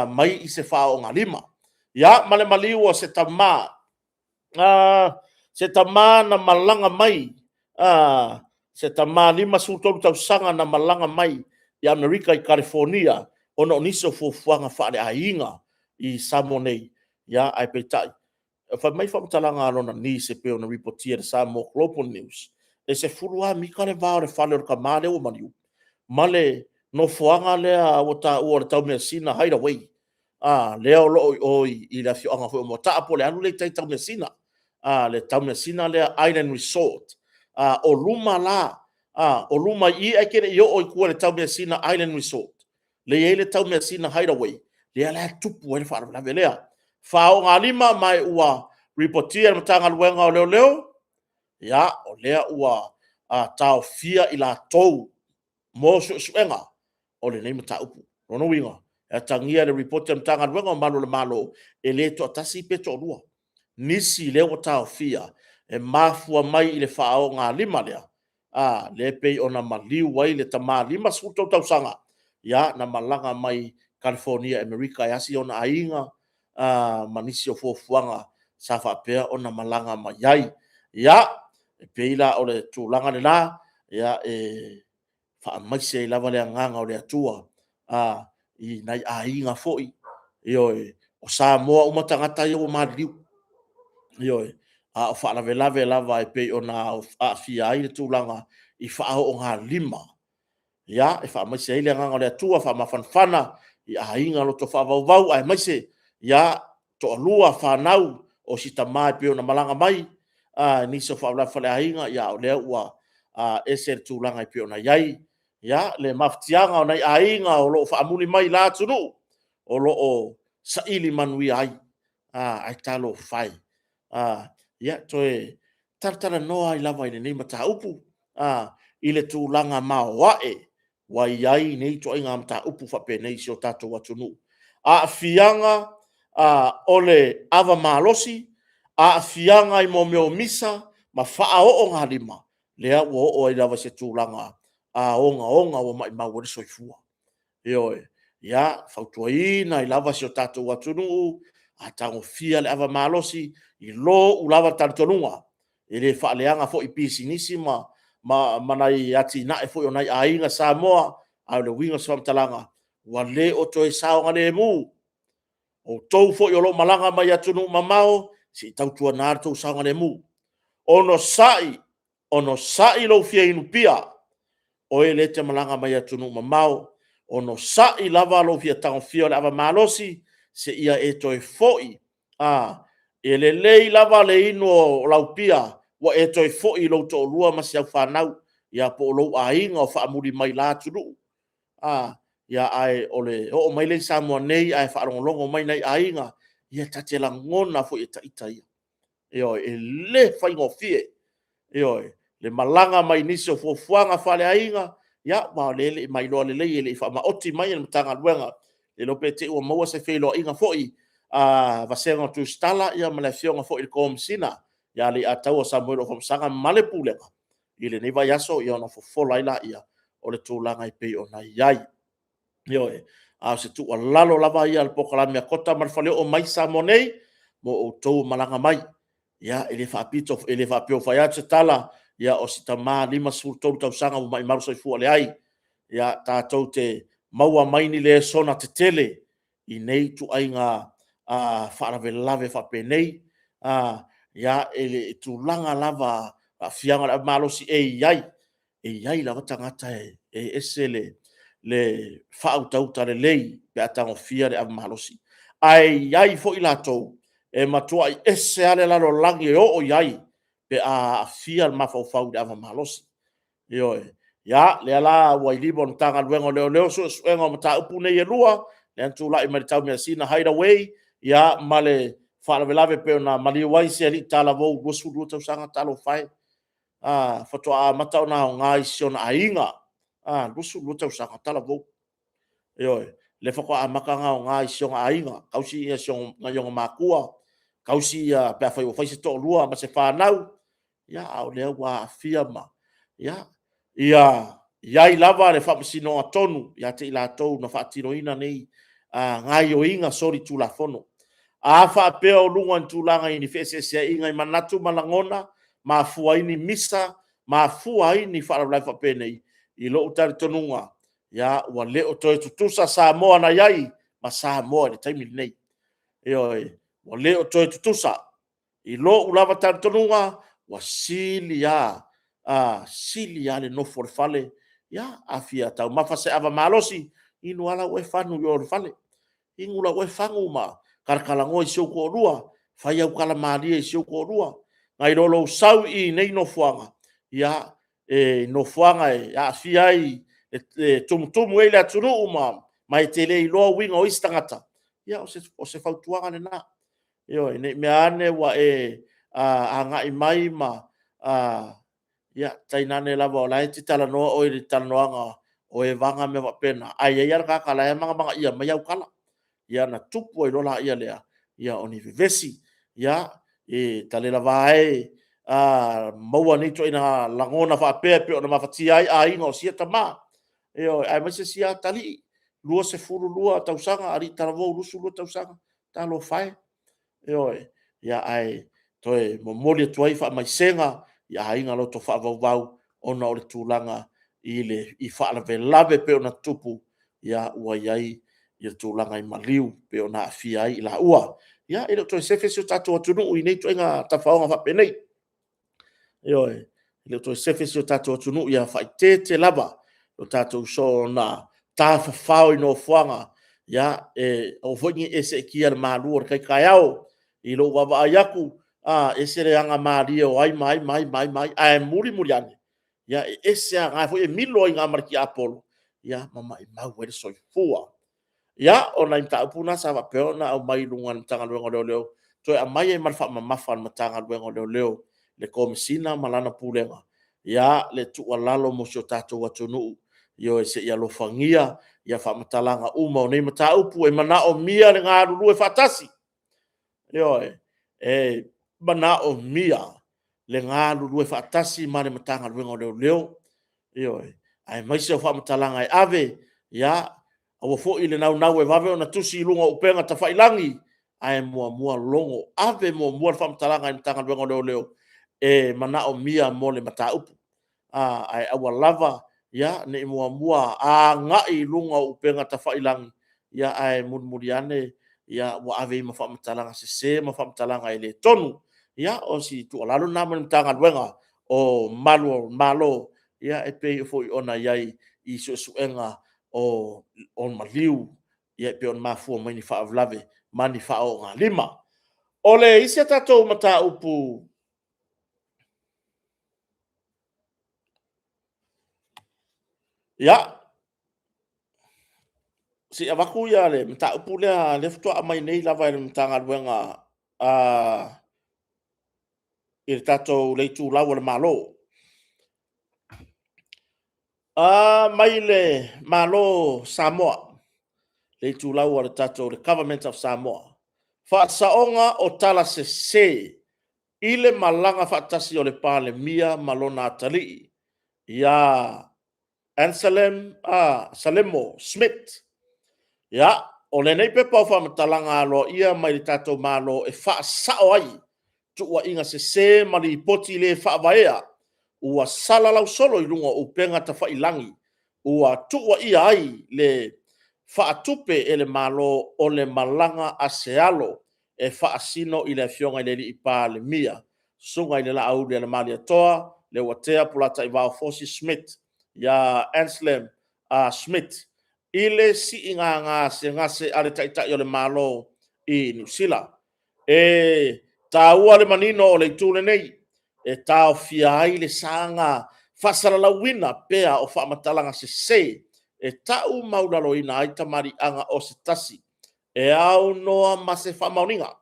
mai i se faaaogalima. Ia, ma le maliu o se tama, na malaga mai, se tama 53 tausaga na malaga mai i Amerika i Kalifonia ona o nisi o fuafuaga faaleaiga i Samoa nei, ae peitai, fai mai le faamatalaga a lona niece e pei ona ripotia e le Samoa Global News, e 10 lava mita le va o le fale o le tama lea ua maliu ma le nofoaga lea ua taua o le Taumeasina Hideaway, lea o lo o i o i le afioaga foi o Moataa po o le alu lea i tai i Taumeasina, le Taumeasina lea Island Resort. O luma la, o luma i i ae e te le i oo i tua i le Taumeasina Island Resort, lea e i ai le Taumeasina Hideaway, lea la e tupu ai le faalavelave lea. Faaaogalima ma ua ripotia e le Matagaluega o Leoleo, o lea ua taofia i latou mo suesuega o lenei mataupu. O lona uiga, e atagia i le lipoti a le Matagaluega o Malu o le Malo, e le toatasi pe toalua nisi lea ua taofia e mafua mai i le faaaogalima lea, lea e pei ona maliu ai le tama 53 tausaga, na malaga mai Kalifonia i Amerika e asi ona aiga ma nisi o fuafuaga sa faapea ona malaga mai ai. Ia, e pei la o le tulaga lena, e faamaise ai lava le agaga o le Atua i nai aiga foi, ioe, o Samoa uma tagata ia ua maliliu. Ioe. A o faalavelave lava e pei ona aafia ai le tulaga i faaaogalima. Ia, e faamaise ai le agaga o le Atua, faamafanafana i aiga loto faavauvau, aemaise toalua fanau o si tama e pei ona malaga mai i nisi o faalavelave faaleaiga, a o lea ua ese le tulaga e pei ona i ai. Ia, le mafatiaga o nai aiga o lo o faamuli mai i la atunuu, o lo o saili manuia ai. Ae talofa e, Ia, toe talatalanoa ai lava i lenei mataupu, i le tulaga maoae ua i ai nei ituaiga mataupu faapenei i si o tatou atunuu. Aafiaga o le ava malosi, aafiaga i mea o misa ma faaoogalima, lea ua oo ai lava i se tulaga ogaoga ua maumau ai le soifua. Ioe. Ia fautuaina ai lava si o tatou atunuu, a tagofia le ava malosi, i lou lava talitonuga, e le faaleaga foi i pisinisi ma nai atinae foi o nai aiga Samoa, a o le uiga o se faamatalaga, ua le o toe saogalemu. O outou foi o lo o malaga mai atunuu mamao, se i tautuana lo outou saogalemu. Onosai, onosai lou fia inu pia, oe lea e te malaga mai atunuu mamao, onosai lava lou fia tagofia o le ava malosi, seia e toe foi. E lelei lava le inu o lau pia ua e toe foi i lou toalua ma si au fanau, ia po o lou aiga o faamuli mai i la atunuu. Ae o le oo mai lea i Samoa nei ae faalogologo mai nai aiga, ia ta te lagona foi e ita ia. Ioe, e le faigofie, ioe, le malaga mai nisi o fuafuaga faaleaiga, aua o lea e le i mailoa lelei e le i faamaoti mai e le Matagaluega, le iloa pe te i ua maua se feiloaiga foi a vasega o Tusitala ma le Afioga foi i le Komesina ia Leiataua Samuelu Afamasaga ma le Pulega i lenei vaiaso, ia ona fofola ai lea o le tulaga e pei ona i ai. Ioe. A o se tuualalo lava ia a le polokalame a Kota ma le Faleoo mai Samoa nei, mo outou o malaga mai. Ia, e le faapea ua fai atu se tala, ia o si tama 53 tausaga ua maumau le soifua. Leai. Ia tatou te maua mai ni lesona tetele i nei ituaiga faalavelave faapenei. I tulaga lava o aafiaga o le ava malosi, e i ai, e i ai lava tagata e ese le faautauta lelei pe a tagofia le ava malosi. Ae i ai foi latou e matuai ese lava le lalolagi e oo i ai pe a aafia le mafaufau i le ava malosi. Ioe. Ia, lea la ua i lima o le Matagaluega o Leoleo suesuega o mataupu nei e lua, lea na tulai mai le Taumeasina Hideaway ma le faalavelave pei ona maliu ai si alii talavou 22 tausaga, talofa e, faatoa amata ona aoga i si ona aiga, 22 tausaga talavou. Ioe. Lea faatoa amata ona aoga i si ona aiga, tausi nai ona matua, tausi pe afai ua fai se toalua ma se fanau, a o lea ua aafia ma… Ia i ai lava le faamasinoga tonu ia te i latou na faatinoina nei gaoioiga solitulafono. A faapea o luga o ni tulaga i ni feeseeseaiga i manatu ma lagona, mafua ai ni misa, mafua ai ni faalavelave faapenei, i lou talitonuga, ua le o toe tutusa Samoa na i ai ma Samoa i le taimi lenei. Ioe. Ua le o toe tutusa. I lou lava talitonuga, ua sili lava, sili lava le nofo i le fale. Ia, a fia taumafa se ava malosi, inu lava la oe fagu i o i le fale. Inu la oe fagu ma talatalanoa i si ou toalua, fai au tala malie i si ou toalua, nai lo lou sau i nei nofoaga, i nofoaga e aafia ai, e tumutumu ai le atunuu ma e te le iloa uiga o isi tagata. Ia, o se fautuaga lena. Ioe, ne i mea ane ua e agai mai ma… ia tainane lava o la e te talanoa oe i le talanoaga o evaga ma mea faapena, ae i ai lava le tagata o la e manamanaia mai au tala, ia ona tupu ai loa lea o ni vevesi. Ia, talelava e, a maua nei ituaiga lagona faapea e pei ona mafatia ai aiga o sia tama, ioe, aemaise sia atalii, 22 tausaga, alii talavou 22 tausaga, talofa e. Ioe. Ae toe momoli atu ai faamaisega i aiga loto faavauvau ona o le tulaga i faalavelave e pei ona tutupu, ua i ai le tulaga i maliu e pei ona aafia ai i laua. Ia, e le o toe sefe si o tatou atunuu i nei ituaiga tafaoga faapenei. Ioe. E le o toe sefe si o tatou atunuu, ia faaeteete lava lo tatou soona tafafao i nofoaga, aua foi ne i e seetia i le malu o le tai taeao. I lou vaavaai atu, e ese le aga malie o ai ma ai ma ai, ae mulimuli ane, ia e ese lava, o la e foi e milo ai i ina ma le tiapolo, ma maumau ai le soifua. Ia, o nai mataupu na sa faapea ona aumai i luga o le Matagaluega o Leoleo, toe aumai ai ma le faamamafa a le Matagaluega o Leoleo, le Komesina ma lana Pulega, ia le tuualalo mo si o tatou atunuu, ioe, se i alofagia ia faamatalaga uma o nei mataupu, e manaomia le galulue faatasi. Ioe, e manaomia le galulue faatasi ma le Matagaluega o Leoleo, ioe, aemaise o faamatalaga e ave, ia aua foi le naunau e vave ona tusi i luga o upega tafailagi, ae muamua logo, ave muamua le faamatalaga i le Matagaluega o Leoleo e manaomia mo le mataupu. Ae aua lava ne i muamua agai i luga o upega tafailagi, ae mulimuli ane ua ave ai ma faamatalaga sese ma faamatalaga e le tonu. Ia, o si tuualalo lena mai le Matagaluega o Malu o Malo, e pei foi ona i ai i suesuega o maliu e pei ona mafua mai ni faalavelave ma ni faoogalima. O le isi a tatou mataupu, ia, se i avatu le mataupu lea faatoa aumai nei lava e le Matagaluega i le tatou itulau o le Malo. Mai le Malo o Samoa, le itulau a le tatou Government of Samoa. Faasaoga o tala sese i le malaga faatasi o le Palemia ma lona atalii ia Anselm Salemo Smith. Ia, o lenei pepa o faamatalaga aloaia mai le tatou Malo e faasao ai tuuaiga sese ma lipoti le faavaea ua salalau solo i luga o upega tafailagi ua tuuaia ai le faatupe e le Malo o le malaga a se alo e faasino i le Afioga i le Palemia, Susuga i le Laaulialemalietoa Leuatea Polataivao Fosi Smith ia Anselm Smith i le siiga gasegase a le Taitai o le Malo i Niu Sila. E taua le manino o le itu lenei, e taofia ai le saga faasalalauina pea o faamatalaga sese e tau maualaloina ai tamaliiaga o se tasi, e aunoa ma se faamaoniga.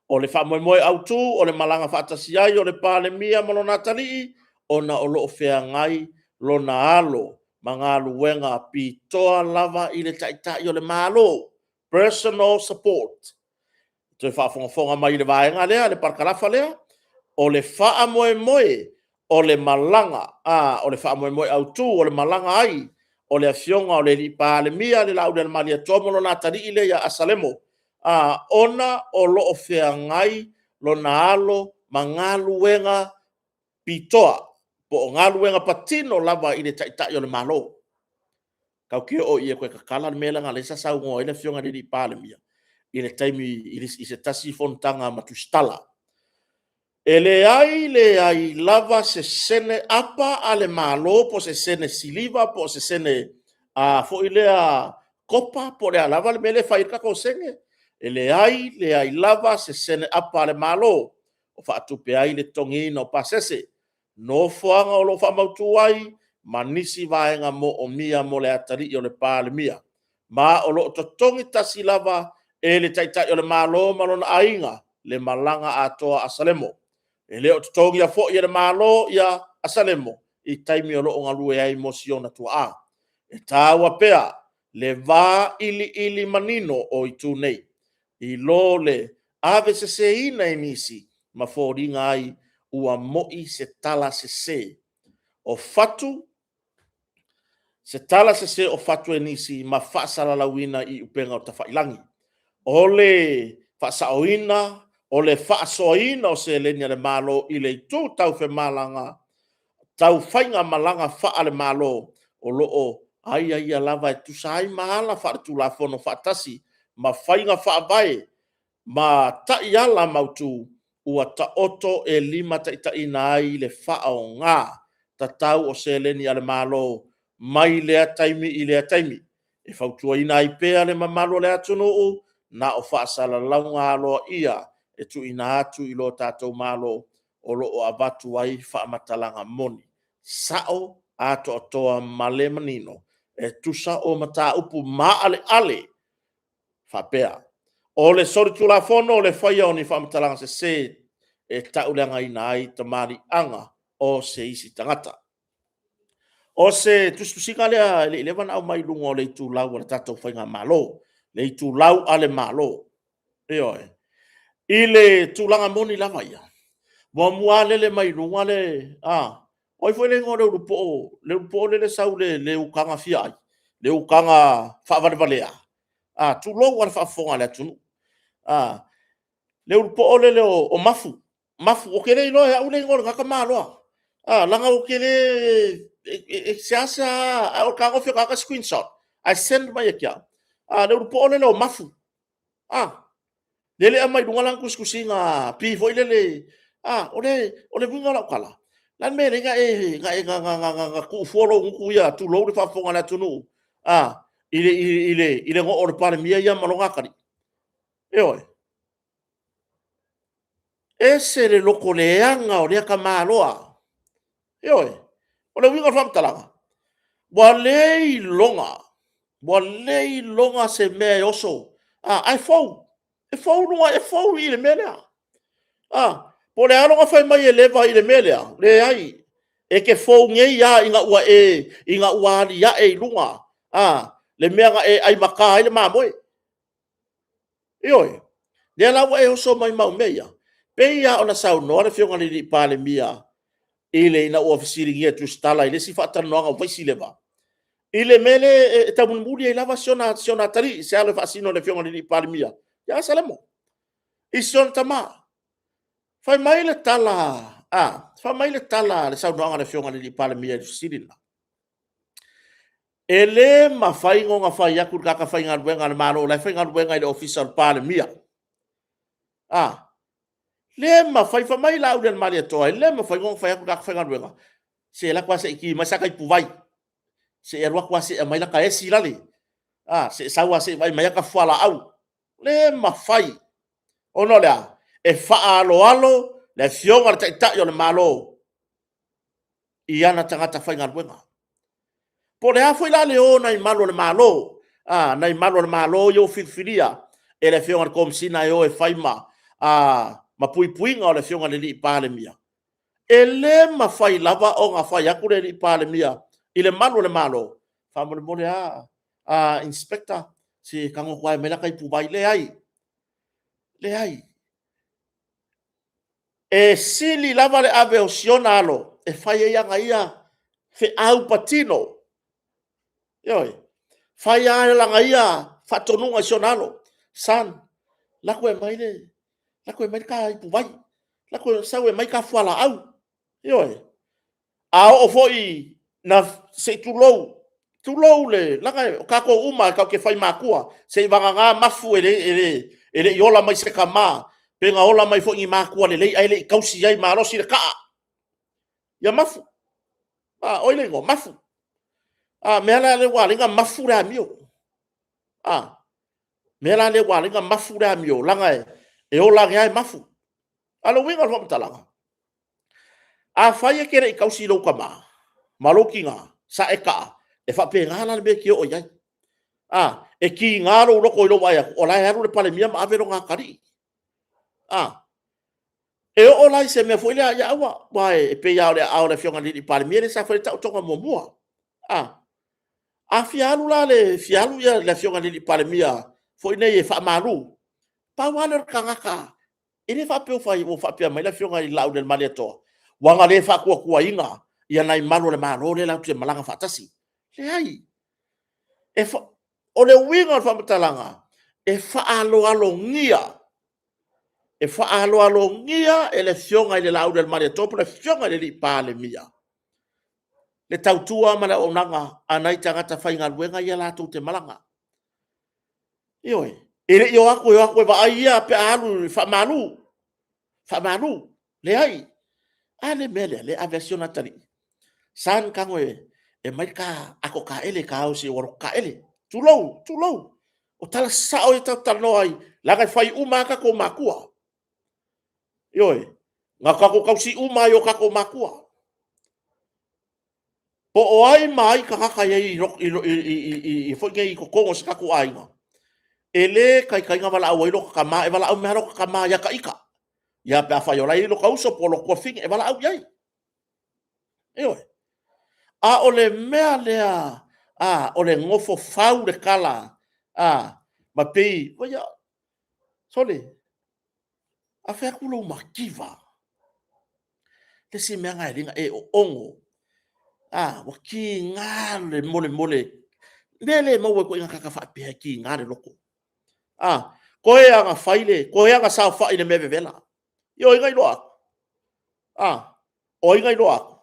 O le faamoemoe autu o le malaga faatasi ai o le Palemia ma lona atalii, ona o lo o feagai lona alo ma galuega pitoa lava i le Taitai o le Malo, personal support. Toe faafogafoga mai i le vaega lea, le parakalafa lea. O le faamoemoe o le malaga, o le faamoemoe autu o le malaga ai o le Afioga i le Palemia le Laaulialemalietoa ma lona atalii lea ia Asalemo, ona o lo o feagai lona alo ma galuega pitoa, po o galuega patino lava i le Taitai o le Malo. Tatou te o i e toe tatala le mea leaga o lea sa saunoa ai le Afioga i le Palemia i le taimi i se tasi fonotaga ma Tusitala. E leai leai lava se sene apa a le Malo po o se sene siliva po o se sene foi lea kopa po o le a lava le mea lea e fai ai le tatou sene. E leai leai lava se sene apa a le Malo o faatupe ai le totogiina o pasese, nofoaga o lo o faamautu ai, ma nisi vaega moomia mo le atalii o le Palemia. Ma o lo o totogi tasi lava e le Taitai o le Malo ma lona aiga le malaga atoa a Asalemo. E le o totogia foi e le Malo ia Asalemo i taimi o lo o galue ai mo si ona tuaa. E taua pea le vailiili manino o itu nei, i lo le aveseseina e nisi ma foliga ai ua moi se tala sese o fatu, se tala sese o fatu e nisi ma faasalalauina i upega tafailagi. O le faasaoina o le faasoaina o seleni a le Malo i le itu tau faigamalaga faale-Malo, o lo o aiaia lava e tusa ai ma ala faale-Tulafono faatasi ma faiga faavae ma taiala mautu ua taoto e limataitaiina ai le faaaoga tatau o seleni a le Malo mai lea taimi i lea taimi. E fautuaina ai pea le mamalu o le atunuu, na o faasalalauga aloaia e tuuina atu i lo tatou Malo o lo o avatu ai faamatalaga moni, sao, atoatoa ma le manino. e tusa o mataupu maaleale faapea, o le solitulafono o le faia o ni faamatalaga sese e tauleagaina ai tamaliiaga o se isi tagata. O se tusitusiga lea e le i leva ona aumai i luga o le itulau a le tatou Faigamalo, le itulau a le Malo. Ioe. I le tulaga moni lava ia, muamua lava lele mai luga le... o ai foi le igoa o le ulupoo, le ulupoo lea e sau i le ukaga fia ai, le ukaga faavalevalea, tulou lava le faafofoga a le atunuu. Le ulupoo lele o Mafu, Mafu, ou te le iloa e au le igoa o lena tamaloa, leaga ou te le... e seasea lava fetagofi o tagata screenshot ae send mai ia te au, le ulupoo lele o Mafu, lele e aumai i luga lana tusitusiga pei foi lele... O le uiga o lau tala, o le a le mea e ala ai ona tuu fua lou gutu ia, tulou le faafofoga a le atunuu, i le goo o le Palemia ia ma lona atalii? Ioe. E ese le lotoleaga o lea tamaloa. Ioe. O le uiga o le faamatalaga, ua le iloga, ua le iloga se mea e oso, ae fou, e fou i i le mea lea. Po o le a lona fai mai e leva i le mea lea, leai, e te fou nei lava ina ua aliae i luga le mea na e aimata ai le mamoe. Ioe. O lea la ua e oso mai ma au mea ia, pei lava ona saunoa le Afioga i le Palemia ina ua fesiligia e Tusitala i le isi faatalanoaga ua fai si leva, i le mea lea e taumulimuli ai lava si ona atalii i se alo e faasino i le Afioga i le Palemia ia Salemo i si ona tama. Fai mai le tala a le saunoaga a le Afioga i le Palemia i le fesili lena, e le mafai ona fai atu i le tagata faigaluega a le Malo o la e faigaluega i le Ofisa o le Palemia, le mafai. Fai mai Laaulialemalietoa, e le mafai ona fai atu i le tagata faigaluega, se alu atu lava se i ki mai sa ta ipuvai, se i alu atu lava se i aumai lata esi lale, se i sau lava se i vaai mai ata fualaau. Le mafai, ona o le a? E faaaloalo le Afioga i le Taitai o le Malo i ana tagata faigaluega. Po o le a foi la le o o nai malu o le Malo, nai malu o le Malo ia ua filifilia e le Afioga i le Komesina e o e fai ma puipuiga o le Afioga i le Palemia, e le mafai lava ona fai atu le Palemia i le malu o le Malo, faamolemole lava inspector, se i tago atu lava e aumai lata ipuvai. Leai, leai. E sili lava le ave o si ona alo e fai ai ana ia feau patino, ioe, fai lava lana ia faatonuga i si ona alo, son, alu atu e aumai le ta ipuvai, alu atu sau e aumai ta fualaau. Ioe. A oo foi ina, se i tulou, tulou, leaga o tatou uma lava tatou te fai matua, seivagana mafu e le i ola mai se tama, pe na ola mai foi i ni matua lelei ae le i tausi ai malosi le taa ia mafu. O ai le igoa? Mafu. O le mea la lea ua ala ai ona mafu le amio. O le mea la lea ua ala ai ona mafu le amio, leaga e ola ane lava e mafu. A o le uiga o le faamatalaga, afai e te le i tausi i lou tama ma lou tina, sa e taa, e faapena la le mea e te oo i ai. E tiga lou loto i lou vaai atu o la e alu le Palemia ma ave lona atalii. E oo la i se mea foi lea, ia aua, aua e pei lava o le aao o le Afioga i le Palemia lea sa fai ai le taotoga muamua. A fia alu la le Afioga i le Palemia foi nei e faamalu, pau lava lea o le tagata, e le faapea ua faapea mai le Afioga ia Laaulialemalietoa, ua na le faatuatuaina ia nai malu o le Malo lea latou te malaga faatasi. Leai. O le uiga o le faamatalaga, e faaaloalogia, e faaaloalogia e le Afioga ia Laaulialemalietoa po o le Afioga i le Palemia le tautua ma le auaunaga a nai tagata faigaluega ia latou te malaga. Ioe. E le i o atu e o atu e vaai ia pe a alu e faamalu, faamalu. Leai. A le mea lea, o lea e ave lava si ona atalii, son, tago e aumai le ta ato taele e o se i ou alu atu e taele. Tulou, tulou. O tala sasao ia tatou te talanoa ai, leaga e fai uma lava tatou matua. Ioe. Na tatou tausi uma lava i o tatou matua. Po o ai ma ai tagata i ai i foi nei i totonu o si tatou aiga, e le taitai ona valaau ai lota tama, e valaau mai lava lota tama ia ita, ia pe afai o la e i ai lota uso po o lota tuafafine, e valaau i ai. Ioe. A o le mea lea o le nofo fau le tala ma pei, ia, sole, a fai atu lou mativa, le isi mea lena e ala ai ona e oogo, a, ua tiga le molemole, mea le maua e ituaiga tagata faapea e tiga le loto. A, toe lava ina fai le, toe lava ina saofai i le mea vevela. Ia o ai na iloa atu? A, o ai na iloa atu?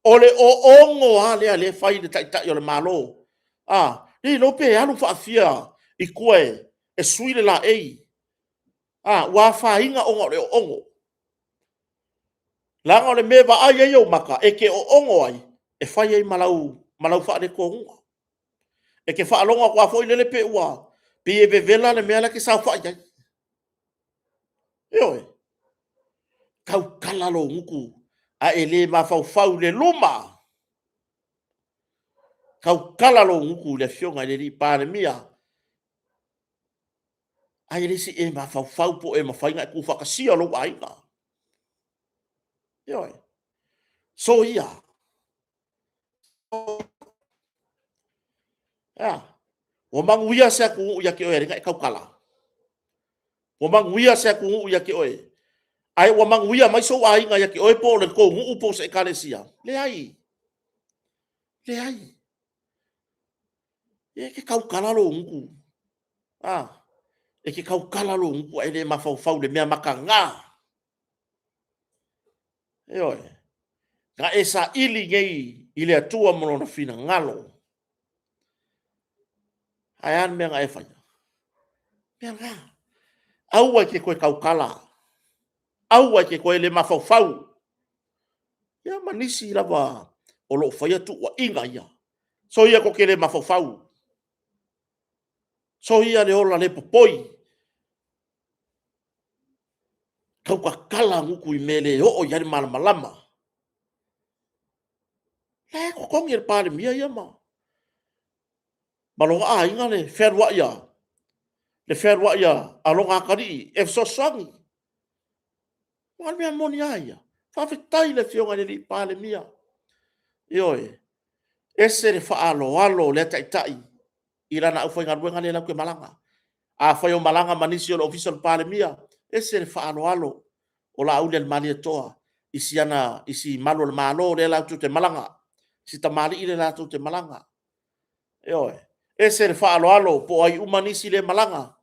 O le oogo lava lea o lea e fai i le Taitai o le Malo, a, le iloa pe alu faafia i tua e sui le laei, a, ua afaina ona o le oogo. Leaga o le mea e vaai ai ou maka, e te oogo ai, e fai ai ma lau faaletonuga. E te faalogo atu lava foi lele pei ua, pei e vevela le mea la e te saofai ai. Ioe. Tautala lou gutu ae e le mafaufau i le luma. Tautala lou gutu i le Afioga i le Palemia, ai le isi e mafaufau po o e mafai ona e tuufaatasia lou aiga. Ioe. Soia. E a? Ua manuia se atunuu ia te oe e ala ai ona e tautala? Ua manuia se atunuu ia te oe? Ae ua manuia mai sou aiga ia te oe po o le tou nuu po o se ekalesia? Leai, leai. E te tautala lou gutu, a, e te tautala lou gutu ae le mafaufau i le mea mataga. Ioe. Na e saili nei i le Atua ma lona finagalo. Ae a le mea na e faia? Mea na. Aua e te toe tautala. Aua e te toe le mafaufau. Ia ma nisi lava o lo o faia tuuaiga ia. Soia tou te le mafaufau. Soia le ola le popoi. Tautatala gutu i mea e le oo i ai le malamalama. La e totogi e le Palemia ia ma lona aiga le fealuai a le fealuai a lona atalii e fesoasoani. O le mea moni lava ia, faafetai i le Afioga i le Palemia. Ioe, ese le faaaloalo o lea taitai i lana aufaigaluega lea latou te malaga. Afai o malaga ma nisi o le Ofisa o le Palemia, ese le faaaloalo o Laaulialemalietoa i si malu o le Malo lea latou te malaga, si tamalii lea latou te malaga. Ioe. Ese le faaaloalo po o ai uma nisi lea e malaga.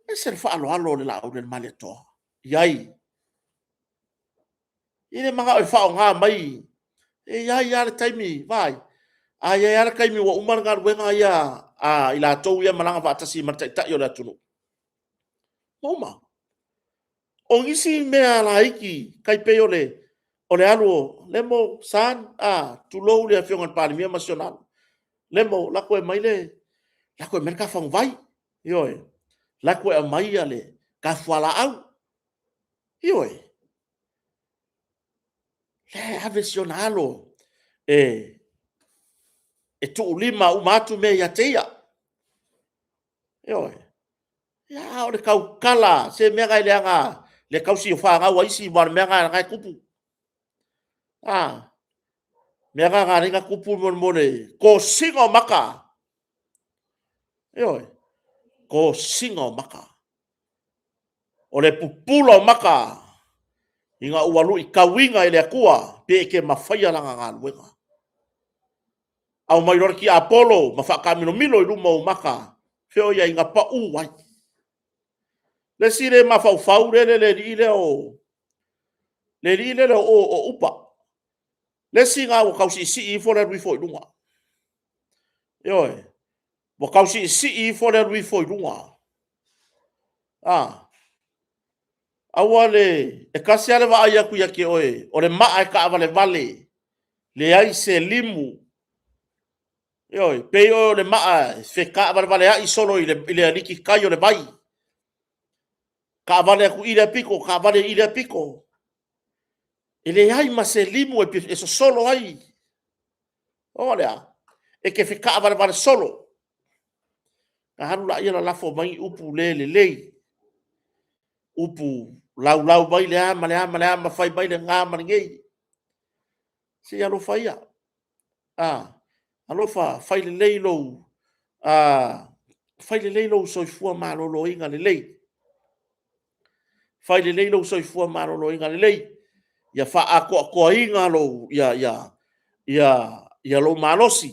Ese le faaaloalo o le Laaulialemalietoa i ai. E le manao e faaaoga mai, e i ai lava le taimi, vaai, a i ai lava le taimi ua uma le galuega ia a i latou ia e malaga faatasi ma le Taitai o le atunuu, ua uma. O nisi mea laiti, tai pei o le alu o Lemo, son, tulou le Afioga i le Palemia ma si ona alo, Lemo, lako e aumai le ta faguvai, ioe, lako e aumai le ta fualaau. Ioe. O la e ave si ona alo e tuulima uma atu mea ia te ia. Ioe. A o le tautala, se mea na e leaga le tausi o fanau a isi, aua o le mea lena e tupu. A, mea lena na ala ai ona tupu mo le tosina o maka. Ioe, tosina o maka. O le pupula o maka ina ua luitauina e le Atua pe e te mafaia lana galuega. Aumai loa le tiapolo ma faataamilomilo i luma o ou maka, feoai ina pau ai. Le isi le mafaufau le alii lea o le alii lea o Upa. Le isi lena ua tau siisii ifo le alu ifo i luga. Ioe. Ua tau siisii ifo le alu ifo i luga. A. Aua le, e tasi lava le vaai atu ia te oe, o le maa e taavalevale, leai se limu. Ioe, pei oe o le maa e fetaavalevaleai solo i le alititai o le vai. Taavale atu i lea pito, taavale i lea pito. E leai ma se limu e sosolo ai. O le a? E te fetaavalevale solo. Na alu lea lalafo mai upu le lelei, upu laulau mai le a ma le a ma le a ma fai mai lena ma lenei. Se i alofa ia, alofa fai lelei lou soifua maloloina lelei. Fai lelei lou soifua maloloina lelei, ia faaatoatoaina lou malosi.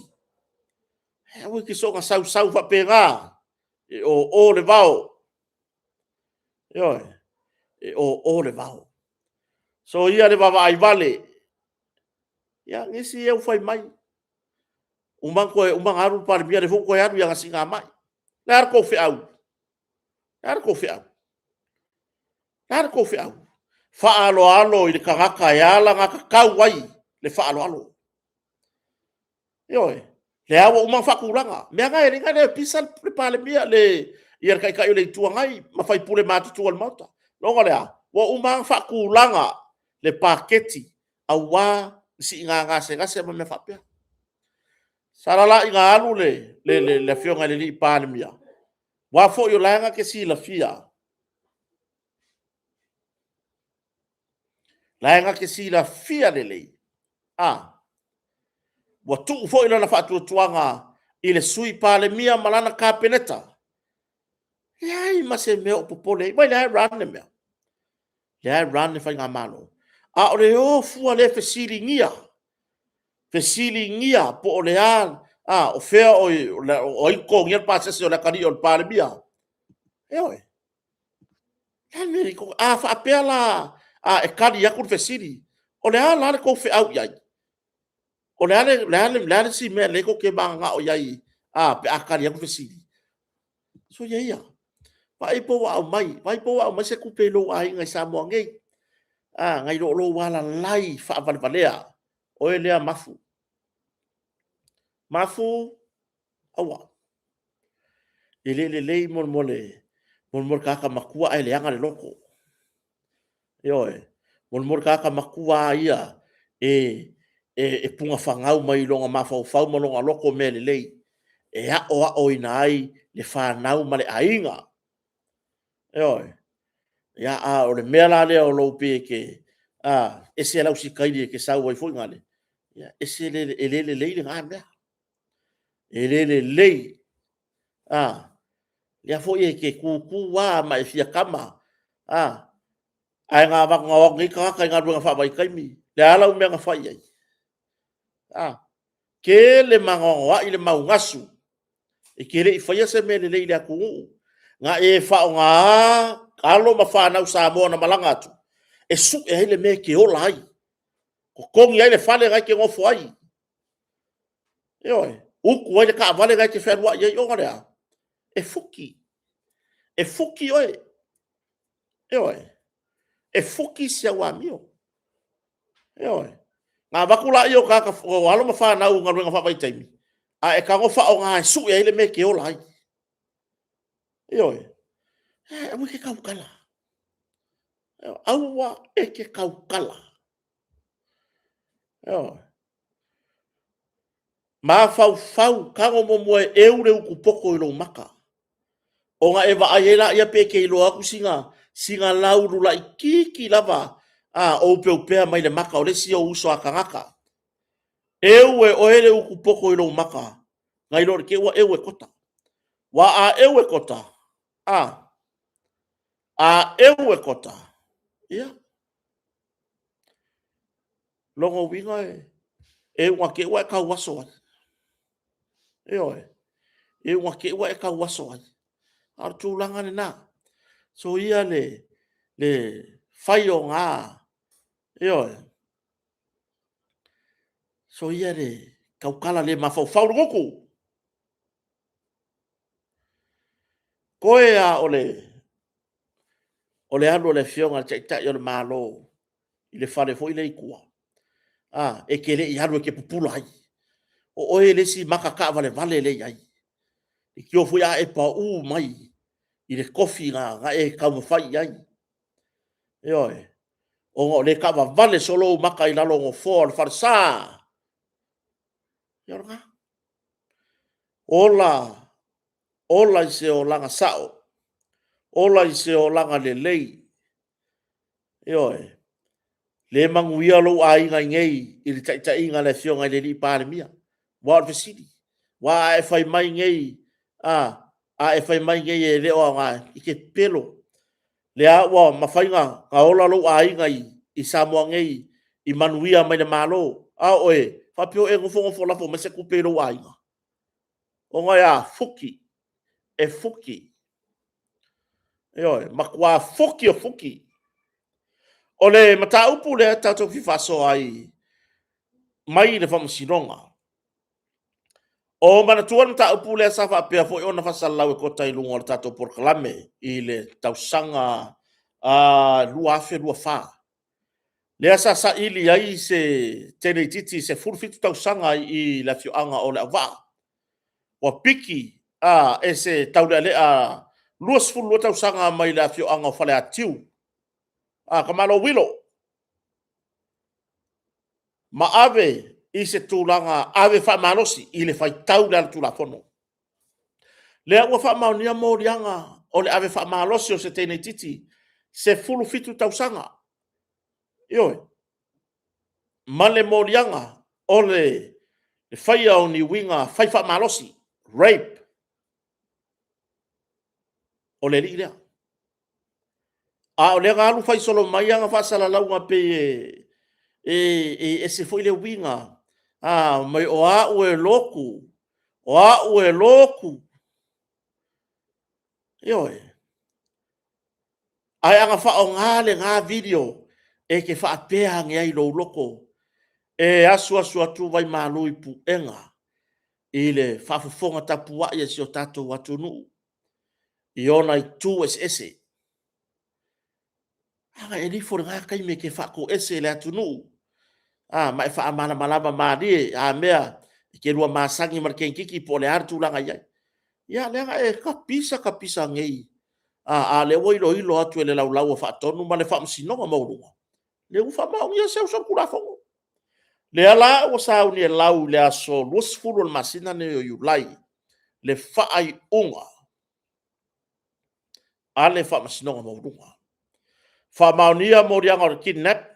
Ae aua e te soona sausau faapena, e o o le vao. Ioe, e o o le vao. Soia le vaavaai vale, ia nisi ia ua fai mai, uma ona alu le Palemia, o lea foi ua toe alu i ana siigamai. O le a la outou feau? O le a la outou feau? O le a la outou feau? Faaaloalo i le tagata e alagatatau ai le faaaloalo. Ioe, o lea ua uma ona faatulaga. O mea na e ala ai ona le pisa le Palemia, le Taitai o le Itu Agai ma sui usufono matutua o le Maota. Ona o le a? Ua uma ona faatulaga le paketi aua siiga gasegase ma mea faapea. Sala la ina alu le Afioga i le Palemia, aua foi o la e na te silafia, o la e na te silafia lelei, ua tuu foi lana faatuatuaga i le Sui Palemia ma lana Kapeneta. E leai ma se mea o popole ai, vaai o lea e run le mea. O lea e run le Faigamalo. A o le o fua le fesiligia, fesiligia po o le a, o fea o ai e totogia le pasese o le atalii o le Palemia. Ioe. A faapea la e tali atu le fesili, o le a la le tou feau i ai? O le a le isi mea o lea tou te mananao i ai pe a tali atu le fesili? Soia ia, vaai po o ua aumai se tupe i lou aiga i Samoa nei, nai lo lou alalai faavalevalea, oe lea Mafu. Mafu, aua, e le lelei le tagata matua ae leaga le loto. Ioe, mo le tagata matua lava ia e punafanau mai lona mafaufau ma lona loto mea lelei e aoaoina ai le fanau ma le aiga. Ioe. A o le mea la lea o lou pei e te ese lau sitaili e te sau ai foi lale, ia, e le lelei lena mea. E le lelei. O lea foi e te tutu lava ma e fia tama, ae na o atu nei tagata i galuega faavaitaimi. O le a lau mea na fai i ai? A? Tele ma anoanoai le mau gasu e te le i faia se mea lelei i le atunuu. Na e faaaogaina alo ma fanau Samoa na malaga atu e sue ai le mea e te ola ai, totogi ai le fale la e te nofo ai, ioe, utu ai le taavale la e te fealuai ai. Ona o le a? E fuki, e fuki oe, ioe, e fuki si au amio. Ioe. Ona avatu lea o tagata o alo ma fanau i galuega faavaitaimi, ae e tago faaaoga e sue ai le mea e te ola ai. Ioe. Aua e te tautala, aua e te tautala. Ioe. Mafaufau, tago muamua e eu le utu poto i lou mata, ona e vaai ai lea pe e te iloa atu sina laulu laitiiti lava o opeopea mai le mata o le isi ou uso a tagata. Eu e oe le utu poto i lou mata, nai lo le te i ua eu e kota. Aua a eu e kota, a, a eu e kota, ia, lona uiga e iu ina te i ua e tauaso ai. Ioe, e iu ina te i ua e tauaso ai. A o le tulaga lena. Soia le fai o na, ioe, soia le tautala le mafaufau le gutu. Toe lava o le alu o le Afioga i le Taitai o le Malo i le fale foi lea i tua, a, e te le i alu e te pupula ai. O oe le isi mata taavalevale lea e i ai. Leitioa foi a e pau mai i le tofi na e taumafai i ai. Ioe. Ona o lea e taavavale solo ou mata i lalo o nofoa o le falesa. Ia o lena. Ola, ola i se olaga sao, ola i se olaga lelei. Ioe. Le manuia lou aiga i nei i le taitaiga a le Afioga i le alii Palemia. Aua o le fesili, aua a e fai mai nei, a, a e fai mai nei e le o aoga, e te pepelo. Lea ua mafai ona ola lou aiga i Samoa nei i manuia mai le Malo, a o oe, faapea o e nofonofo lafo mai se tupe i lou aiga? Ona e a? Fuki, e fuki. Ioe, matua fuki o fuki. O le mataupu lea tatou te fia faasoa ai mai le Faamasinoga, o manatua le mataupu lea sa faapea foi ona faasalalau e Kota i luga o le tatou polokalame i le tausaga 2024, lea sa saili ai se teine itiiti 17 tausaga i le afioaga o Leauvaa, ua piki e se taulealea 22 tausaga mai le afioaga o Faleatiu, tamaloa Uilo, ma ave i se tulaga ave faamalosi i le faitau i le ala tulafono. Lea ua faamaonia moliaga o le ave faamalosi o se teine itiiti 17 tausaga, ioe, ma le moliaga o le faia o ni uiga fai faamalosi, rape. O le alii lea. A o lea na alu fai solo mai ana faasalalauga pei e ese foi le uiga, fai mai o au e lotu, o au e lotu. Ioe. Ae a na faaaoga lena video e te faapea ane ai i lou loto, e asuasu atu vaimalu i puega i le faafofoga tapuai a si o tatou atunuu i ona itu eseese. A na e alu ifo i lena taimi e te faatoese i le atunuu, ma e faamalamalama malie, a mea e te lua masani ma le teineitiiti po o le a le tulaga e i ai. Ia lea na e tapisa tapisa nei, a o lea ua iloilo atu e le Laulau a Faatonu ma le Faamasinoga Maualuga, lea ua faamaonia si au solitulafono. Lea la ua sauni e lau i le aso 20 o le masina lenei o Iulai le faaiuga a le Faamasinoga Maualuga. Faamaonia moliaga o le kidnap,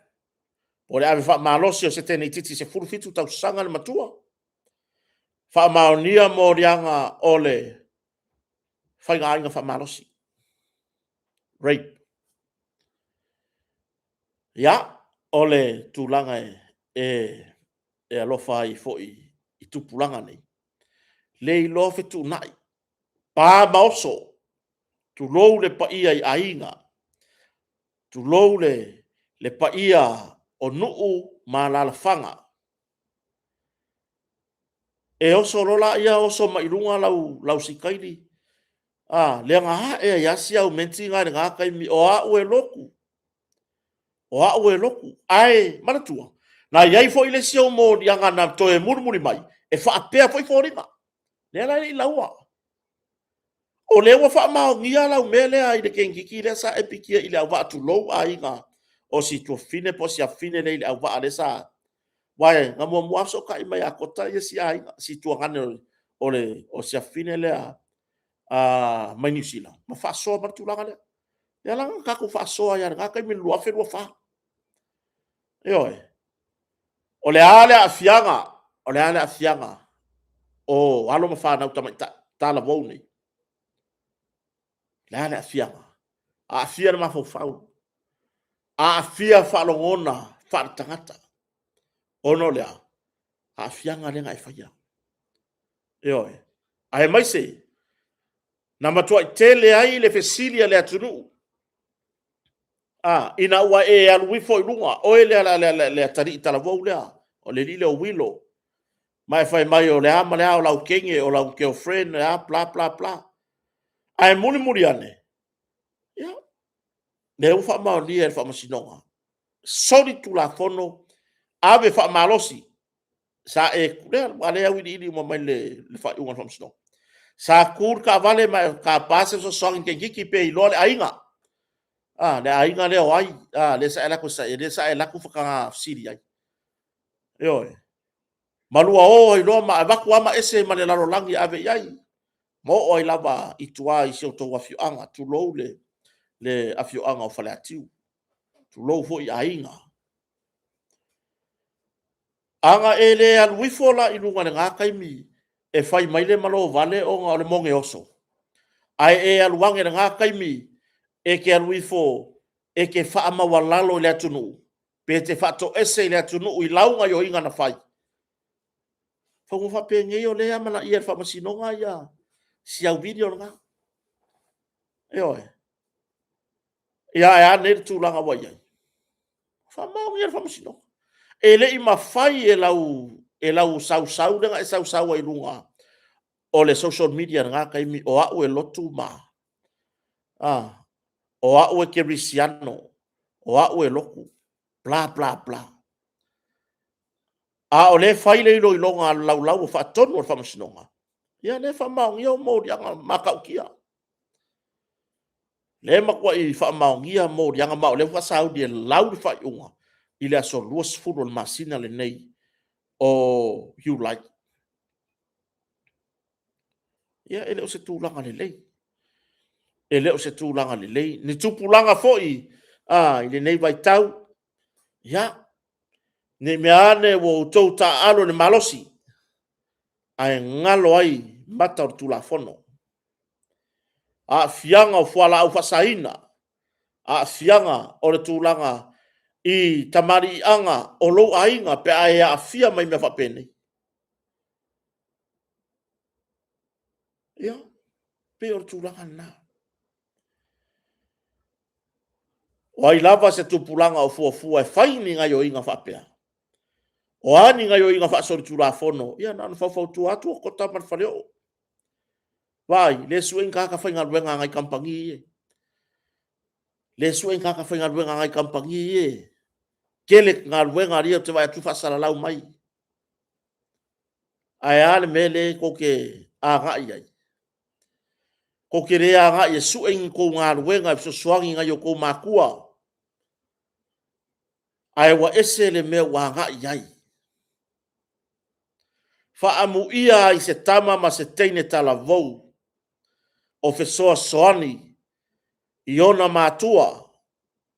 o le ave faamalosi o se teine itiiti 17 tausaga le matua, faamaonia moliaga o le faiga aiga faamalosi, rape. Ia, o le tulaga e alofa ai foi i tupulaga nei, le iloa fetuunai, pa ma oso, tulou le paia i aiga, tulou le paia o nuu ma alaalafaga. E oso loa lea oso mai luga lau sikaili, leaga ae ai lava si au menti lena i lena taimi, o au e lotu, o au e lotu. Ae manatua, na i ai foi le isi ou moliaga na toe mulimuli mai e faapea foi foliga. Lea la e le i laua. O lea ua faamaonia lau mea lea i le teineitiiti lea sa e pikia i Leauvaa tulou aiga o si tuafafine po o si afafine lea i Leauvaa lea sa… Aua na muamua lava fesootai mai ia Kota si aiga, si tuagane o si afafine lea mai Niu Sila ma faasoa mai le tulaga lea. Lea la na tatou faasoa ai lava i lena taimi i le 2024. Ioe. O le a le aafiaga? O le a le aafiaga o alo ma fanau tamaitai talavou nei? O le a le aafiaga? Aafia le mafaufau, aafia faalogona faaletagata, ona o le a? Aafiaga lea na e faia. Ioe. Aemaise na matuai tele ai le fesili a le atunuu, ina ua e alu ifo i luga, oe lea le atalii talavou lea, o le alii lea o Uilo, ma e fai mai o le a ma le a o lau teine, o lau girl friend e a bla bla bla. Ae mulimuli ane, ia, lea ua faamaonia e le Faamasinoga, solitulafono, ave faamalosi. Sa e, lea e auiliili uma mai e le faaiuga a le Faamasinoga. Sa tu le taavale ma e tapa se fesoasoani i le teineitiiti pe iloa le aiga, le aiga lea o ai, lea sa e alu atu faatoa fesili ai. Ioe. Ma lua o ai loa ma avatu lava ma ese ma le lalolagi e ave i ai, ma oo ai lava i tua i si o outou afioaga, tulou le afioaga o Faleatiu, tulou foi aiga. A na e le alu ifo la i luga i lena taimi e fai mai le malovale ona o le moneoso, ae e alu ane i lena taimi e te alu ifo e te faamaualalo i le atunuu, pe e te faatoese i le atunuu i lau gaoioiga na fai, semeamanu faapenei o lea e amanaia e le Faamasinoga ia si au video lena. Ioe. Ia ae a nei le tulaga ua i ai? Faamaonia e le Faamasinoga. E le i mafai e lau sausau lea na e sausau ai i luga o le social media i lena taimi, o au e lotu ma... o au e kerisiano, o au e lotu, bla bla bla. A o lea e fai le iloiloga a le Laulau a Faatonu a le Faamasinoga, ia o lea e faamaonia ou moliaga matautia. O lea e matuai faamaonia moliaga, ma o lea faatoa sauni e lau le faaiuga i le aso 20 o le masina lenei o Iulai. Ia e le o se tulaga lelei, e le o se tulaga lelei, ni tupulaga foi i lenei vaitau, ia, ne i mea ane ua outou taaalo i le malosi, ae galo ai mata o le Tulafono. Aafiaga o fualaau faasaina, aafiaga o le tulaga i tamaliiaga o lou aiga pe a e aafia mai i mea faapenei. Ia, pei o le tulaga lena. O ai lava se tupulaga o fuafua e fai ni gaoioiga faapea, o a ni gaoioiga faasolitulafono, ia na ona faufautua atu, okota ma le faleoo. Vaai, le sue ni tagata faigaluega a nai kamupani ia. Le sue ni tagata faigaluega a nai kamupani ia. E tele galuega ia ou te vaai atu e faasalalau mai. Ae a le mea lea tou te agai i ai? Tou te le agai e sue ni tou galuega e fesoasoani i nai o outou matua, ae ua ese le mea ua agai i ai. Faaamuia ai se tama ma se teine talavou o fesoasoani i ona matua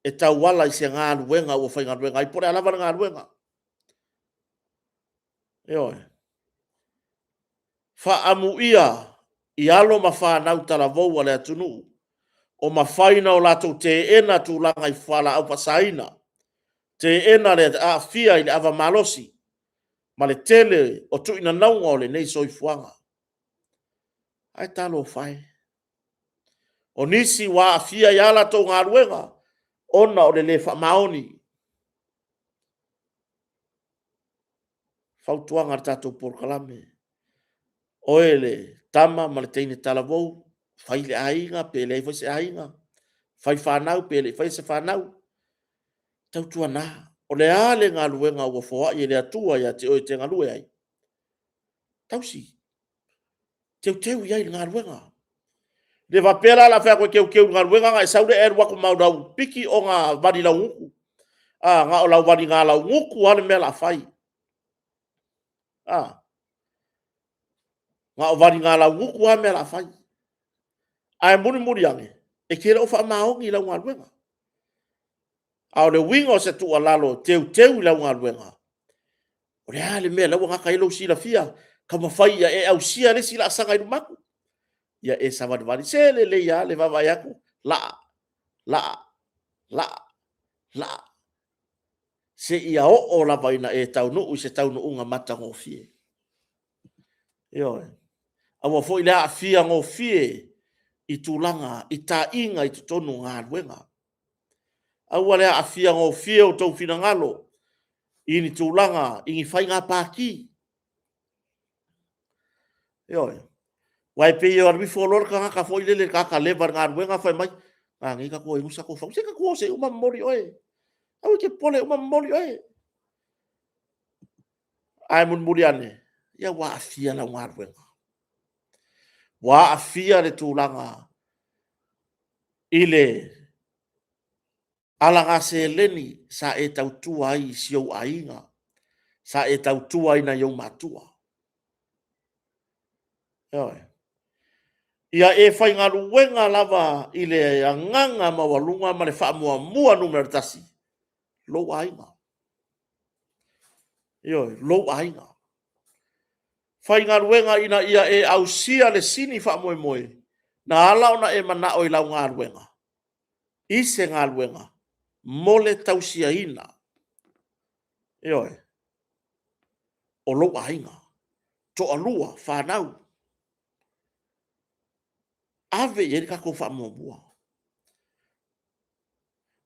e tauala i se galuega ua faigaluega ai, po o le a lava le galuega. Ioe. Faaamuia i alo ma fanau talavou a le atunuu o mafai ona latou teena tulaga i fualaau faasaina, teena le aafia i le ava malosi ma le tele o tuinanauga o lenei soifuaga. Ae talofa e, o nisi ua aafia i a latou galuega ona o le le faamaoni. Fautuaga a le tatou polokalame, oe le tama ma le teine talavou, fai le aiga pe leai foi se aiga, fai fanau pe le i faia se fanau, tautuana, o le a le galuega ua foai e le Atua ia te oe e te galue ai, tausi, teuteu i ai le galuega. E le faapea la o le a fai atu e teuteu i le galuega ona e sau lea e alu atu ma lau piki ona vali laugutu. A, na o lau valiga laugutu lava le mea o le a fai. A, na o valiga laugutu lava mea o le a fai. Ae mulimuli ane, e te le o faamaoni i lau galuega. A o le uiga o se tuualalo e teuteu i lau galuega, o le a le mea o la e ua gata ai lou silafia, taumafai ia e ausia le isi laasaga i luma atu. Ia e savalivali, se lelei lava le vaavaai atu, laa, laa, laa, laa, seia oo lava ina e taunuu i se taunuuga matagofie. Ioe. Aua foi le aafia gofie i tulaga i taaiga i totonu o galuega. Aua le aafia gofie o outou finagalo i ni tulaga i ni faiga pati. Ioe. Aua e pei e alu ifo loa le tagata foi lele, le tagata leva i le galuega fai mai, a nei tatou o e inu se tatou fagota. Se tatou o se i uma momoli oe. Aua e te popole e uma momoli oe. Ae mulimuli ane, ia ua aafia lau galuega, ua aafia le tulaga i le alaga seleni sa e tautua ai i si ou aiga. Sa e tautua ai nai ou matua. Ioe. Ia e faigaluega lava i le agaga maualuga ma le faamuamua numera tasi, lou aiga. Ioe, lou aiga. Faigaluega ina ia e ausia le sini faamoemoe na ala ona e manao i lau galuega, i se galuega mo le tausiaina, ioe, o lou aiga, toalua, fanau. Ave i ai le tatou faamuamua.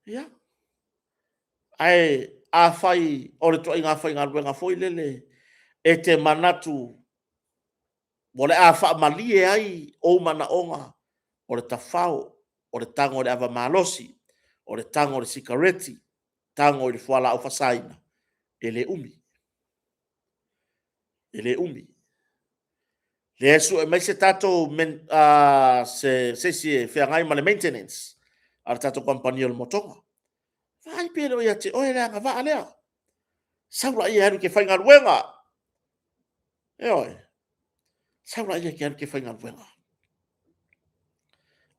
Ia, ae afai o le ituaiga faigaluega foi lele e te manatu o le a faamalie ai ou manaoga, o le tafao, o le tago i le ava malosi, o le tago i le sikareti, tago i le fualaau faasaina, e le umi, e le umi. O lea e sue mai se tatou se isi e feagai ma le maintenance a le tatou kamupani o le motoga. Vaai pe le o ia te oe le agavaa lea. Sau laia e alu e te faigaluega. Ioe. Sau laia e te alu e te faigaluega.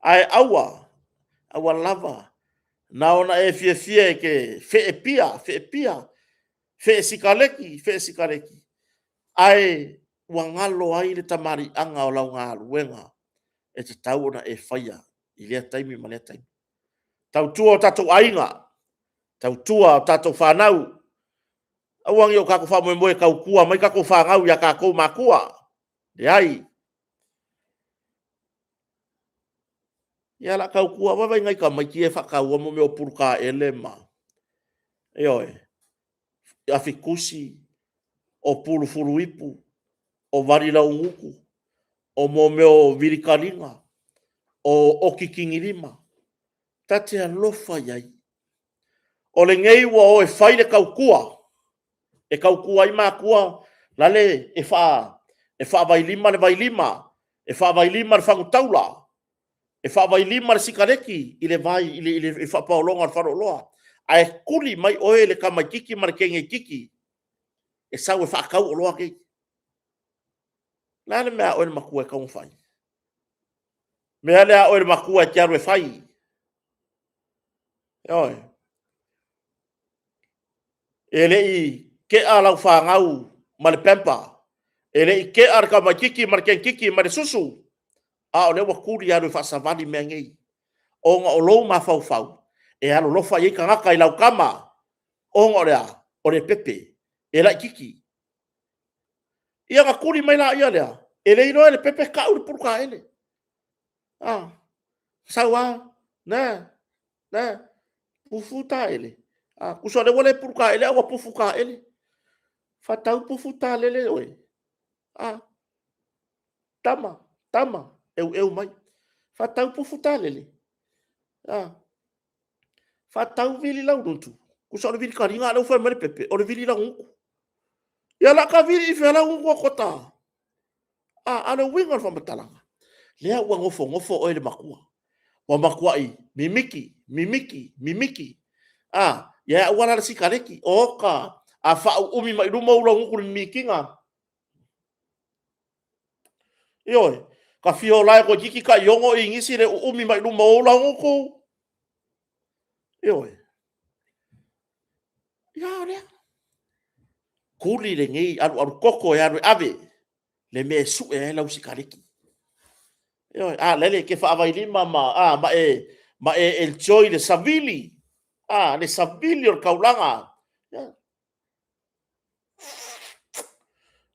Ae aua, aua lava na ona e fiafia e te feepia, feepia, feesikaleki, feesikaleki, ae ua galo ai le tamaliiaga o lau galuega e tatau ona e faia i lea taimi ma lea taimi. Tautua o tatou aiga, tautua a tatou fanau, aua ne i o tatou faamoemoe e tautua mai a tatou fanau ia tatou matua. Leai. Ia o le a tautua, vaai nai tamaiti ia e faataua mea o pulutaele ma, ioe, afitusi, o pulu fuluipu, o valilaugutu, o mea o vilitaliga, o otitinilima. Ta te alofa i ai. O lenei ua o e fai le tautua, e tautua ai matua, lale e faavailima le vailima, e faavailima le fagutaula, e faavailima le sikareti i le vai i le faapaologa o le faleoloa, ae tuli mai oe le tamaititi ma le teineitiiti e sau e faatau oloa nei. O le a le mea a oe le matua e tatau ona fai? O le mea lea a oe le matua e te alu e fai. Ioe. E le i tea lau fanau ma le pamper, e le i tea le tamaititi ma le teneititi ma le susu, a o lea ua tuli e alu e faasavali mea nei, ona o lou mafaufau e alolofa i ai tagata i lau tama, ona o le a? O le pepe, e laititi. Ia ona tuli mai laia lea, e le iloa e le pepe tau le pulutaele. A, sau lava, neh, neh, pufu taele. A, tusa o lea ua le pulutaele ae ua pufu taele. Faatau pufu talele oe. A, tama, tama, eueu mai. Faatau pufu talele. A, faatau vili laugutu. Tusa o le vilitaliga a o lea ua fai mai le pepe, o le vili laugutu. Ia o le a ta vili i fea laugutu a kota? A, o le uiga o le faamatalaga, lea ua nofonofo oe le matua, ua matuai mimiti, mimiti, mimiti. A, ia aua la le sikareti. Oka, a faauumi mai luma ou laugutu i le mimitiga. Ioe, ta fia ola e toeitiiti tai 6 inisi le uumi mai luma o ou laugutu. Ioe. Ia o lea. Tuli lenei alualu toto e alu e ave le mea e sue ai lau sikareti. Ioe, a lele e te faavailima ma, a, ma e, ma e enjoy le savili, a, le savili o le taulaga. Ia.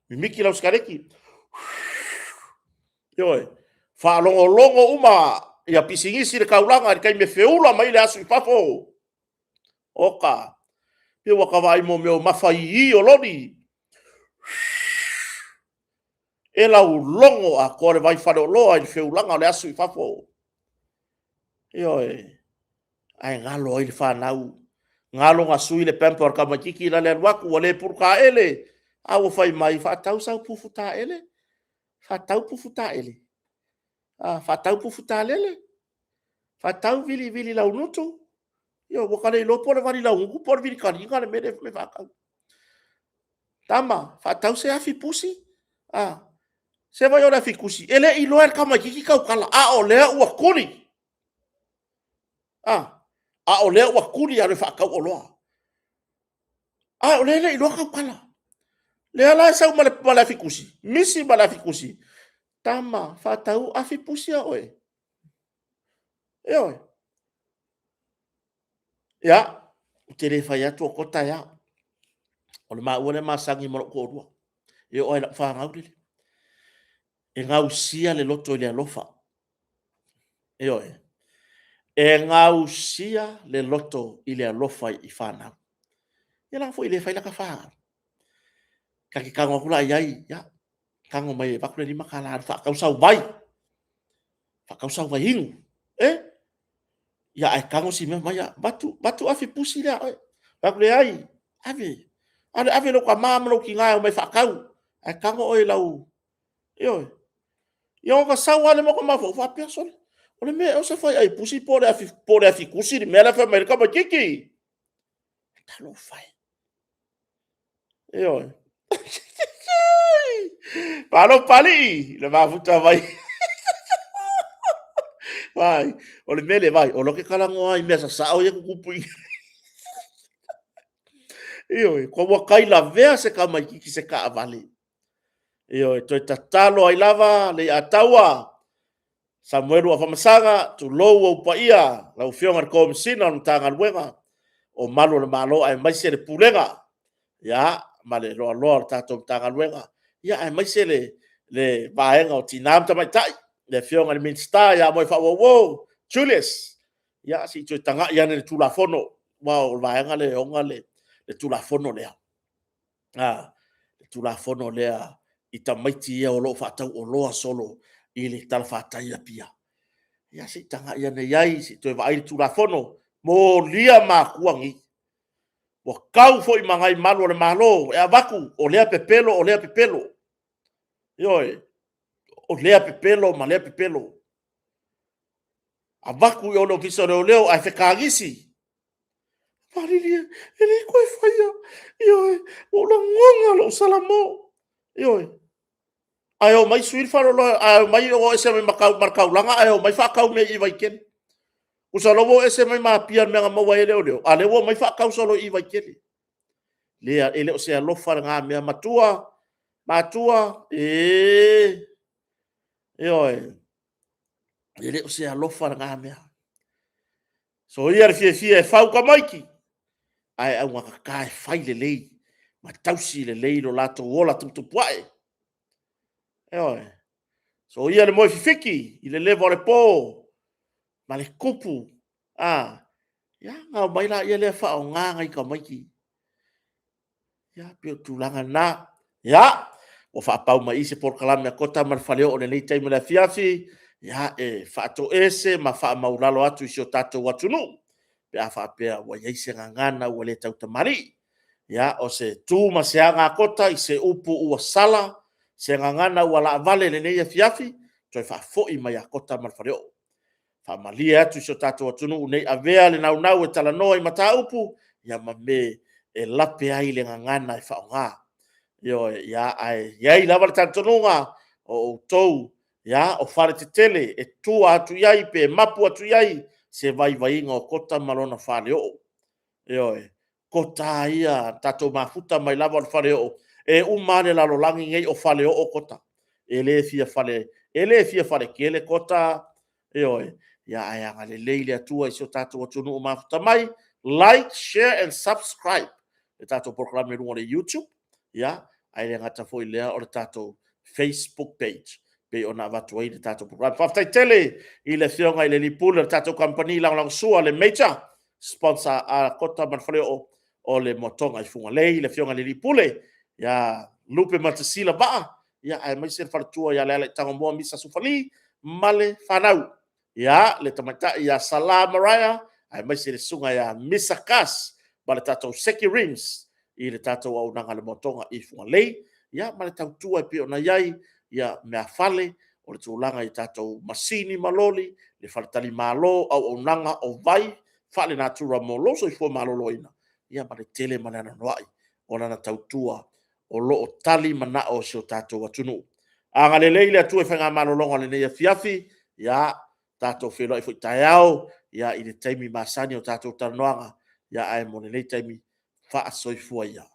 Mimiti lau sikareti. Ioe, faalogologo uma ia pisinisi le taulaga i le taimi e feula mai le asu i fafo. Oka, pe ua ka vaai mo mea o mafa ii o loli. E laulogo atoa le vai faleoloa i le feulaga o le asu i fafo. Ioe, ae galo ai le fanau. Galo na sui le pamper o le tamaititi la le alu atu ua le pulutaele, a ua fai mai, faatau sau pufu taele, faatau pufu taele, a, faatau pufu talele, faatau vilivili laugutu. Ioe, ua ta le iloa po o le vali laugutu po o le vili taliga le mea lea e faatau. Tama, faatau se afi pusi. A, se vai o le afi tusi, e le i iloa e le tamaititi tautala, a o lea ua tuli. A, a o lea ua tuli e alu e faatau oloa. A o lea e le i iloa tautala. Lea la e sau ma le afi tusi, misi ma le afi tusi. Tama, faatau afi pusi a oe. Ioe. Ia, ou te le fai atu o Kota e a. O le maua lea e masani ma lou toalua. E oo lava i lau fanau lele. E gausia le loto i le alofa. Ioe. E gausia le loto i le alofa i fanau. Ia leaga foi e le fai lata fa Ta te tago atu la i ai, ia, tago mai e avatu le $5 e alu e faatau sau vai, faatau sau vai inu. E? Ia ae tago si mea mai, avatu afi pusi lea a oe. Fai atu, leai, ave, alu e ave lou tama ma lou tina e omai e faatau, ae tago oe i lau... Ioe. Ia ona sau lava lea ma ota mafaufau faapea, sole, o le mea ea o se faiai pusi po o le afi tusi le mea la e fai mai ai le tamaitiiti? Talofa e! Ioe. Malo Papalii i le mafuta mai. Vai, o le mea lea, vai, o lea ou te talanoa i mea sasao ia e tutupu i Ioe, ua tai lavea se tamaitiiti i se taavale. Ioe, toe tatalo ai lava Leiataua, Samuelu Afamasaga, tulou ou paia, lau Afioga i le Komesina o le Matagaluega o Malu o le Malo aemaise le Pulega, ia, ma le loaloa o le tatou Matagaluega, aemaise le Vaega o Tina ma Tamaitai, le Afioga i le Minisita ia Moefaauouo Julius. Ia se i toe tagai ane i le Tulafono, aua o le vaega lea e ona le Tulafono lea, le Tulafono lea i tamaiti ia o lo o faatau oloa solo i le talafatai i Apia. Ia se i tagai ane i ai se i toe vaai le Tulafono, molia matua nei. Ua tau foi ma nai malu o le Malo e avatu, o lea pepelo o lea pepelo. Ioe, o lea pepelo ma lea pepelo. Avatu i o i le Ofisa o Leoleo ae fetagisi. Malilie, e le toe faia. Ioe, ua ou lagona lou salamo. Ioe, ae omai sui le faleoloa, ae o ese mai ma le taulaga ae omai faatau mea i Vaitele. Tusa o la e ua o ese mai ma Apia i le mea na maua ai e leoleo, a o lea ua omai faatau solo i Vaitele. E le o se alofa lena mea. Matua, matua, ee, ioe, e le o se alofa lena mea. Soia le fiafia e fau tamaiti, ae augatata e fai lelei ma tausi lelei lo latou ola tuputupuae. Ioe. Soia le moe fifiki i le leva o le po ma le tupu. A, ia ona omai lea faaaoga nai tamaiti. Ia, pei o le tulaga lena. Ia, ua faapau mai i i se polokalame a Kota ma le Faleoo i lenei taimi o le afiafi, ia, e faatoese ma faamaualalo atu i si o tatou atunuu pe a faapea ua i ai se gagana ua le tautamalii. Ia, o se tu ma se aga a Kota i se upu ua sala, se gagana ua laavale i lenei afiafi, toe faafoi mai ia Kota ma le Faleoo. Faamalie atu i si o tatou atunuu ne i avea le naunau e talanoa i mataupu ma mea e lape ai le gagana e faaaoga. Ioe, ia, ae i ai lava le talitonuga, o outou o faletetele e tua atu i ai pe mapu atu i ai se vaivaiga o Kota ma lona faleoo. Ioe. O Kota lava ia na tatou mafuta mai lava o le faleoo, e uma lava le lalolagi lenei o faleoo Kota. E le fia faletele Kota, ioe, ae agalelei le Atua i si o tatou atunuu mafuta mai. Like, share and subscribe le tatou polokalame i luga o le YouTube, ae le gata foi i lea o le tatou Facebook page pei ona avatu ai le tatou polokalame. Faafetai tele i le Afioga i le Alii Pule o le tatou kamupani lagolagosua le Major Sponsor a Kota ma le Faleoo o le Moatoga i Fugalei, le Afioga i le Alii Pule ia Lupe Matasila Vaa, aemaise le faletua ia Lealai'u Tagomoa Misa Sufali ma le fanau. Ia, le tamaitai ia Sala Mariah, aemaise le susuga ia Misa Gus ma le tatou Seki Rings i le tatou auaunaga a le Moatoga i Fugalei, ia ma le tautua e pei ona i ai meafale, o le tulaga i tatou masini ma loli, le faletalimalo, auaunaga o vai faalenatura mo lou soifua maloloina, ia ma le tele ma le anoanoai o lana tautua. o lo o tali manao o si o tatou atunuu. Agalelei le Atua i faiga malologa o lenei afiafi, ia tatou feiloai foi taeao i le taimi masani o tatou talanoaga, ae mo lenei taimi, faasoifua ia.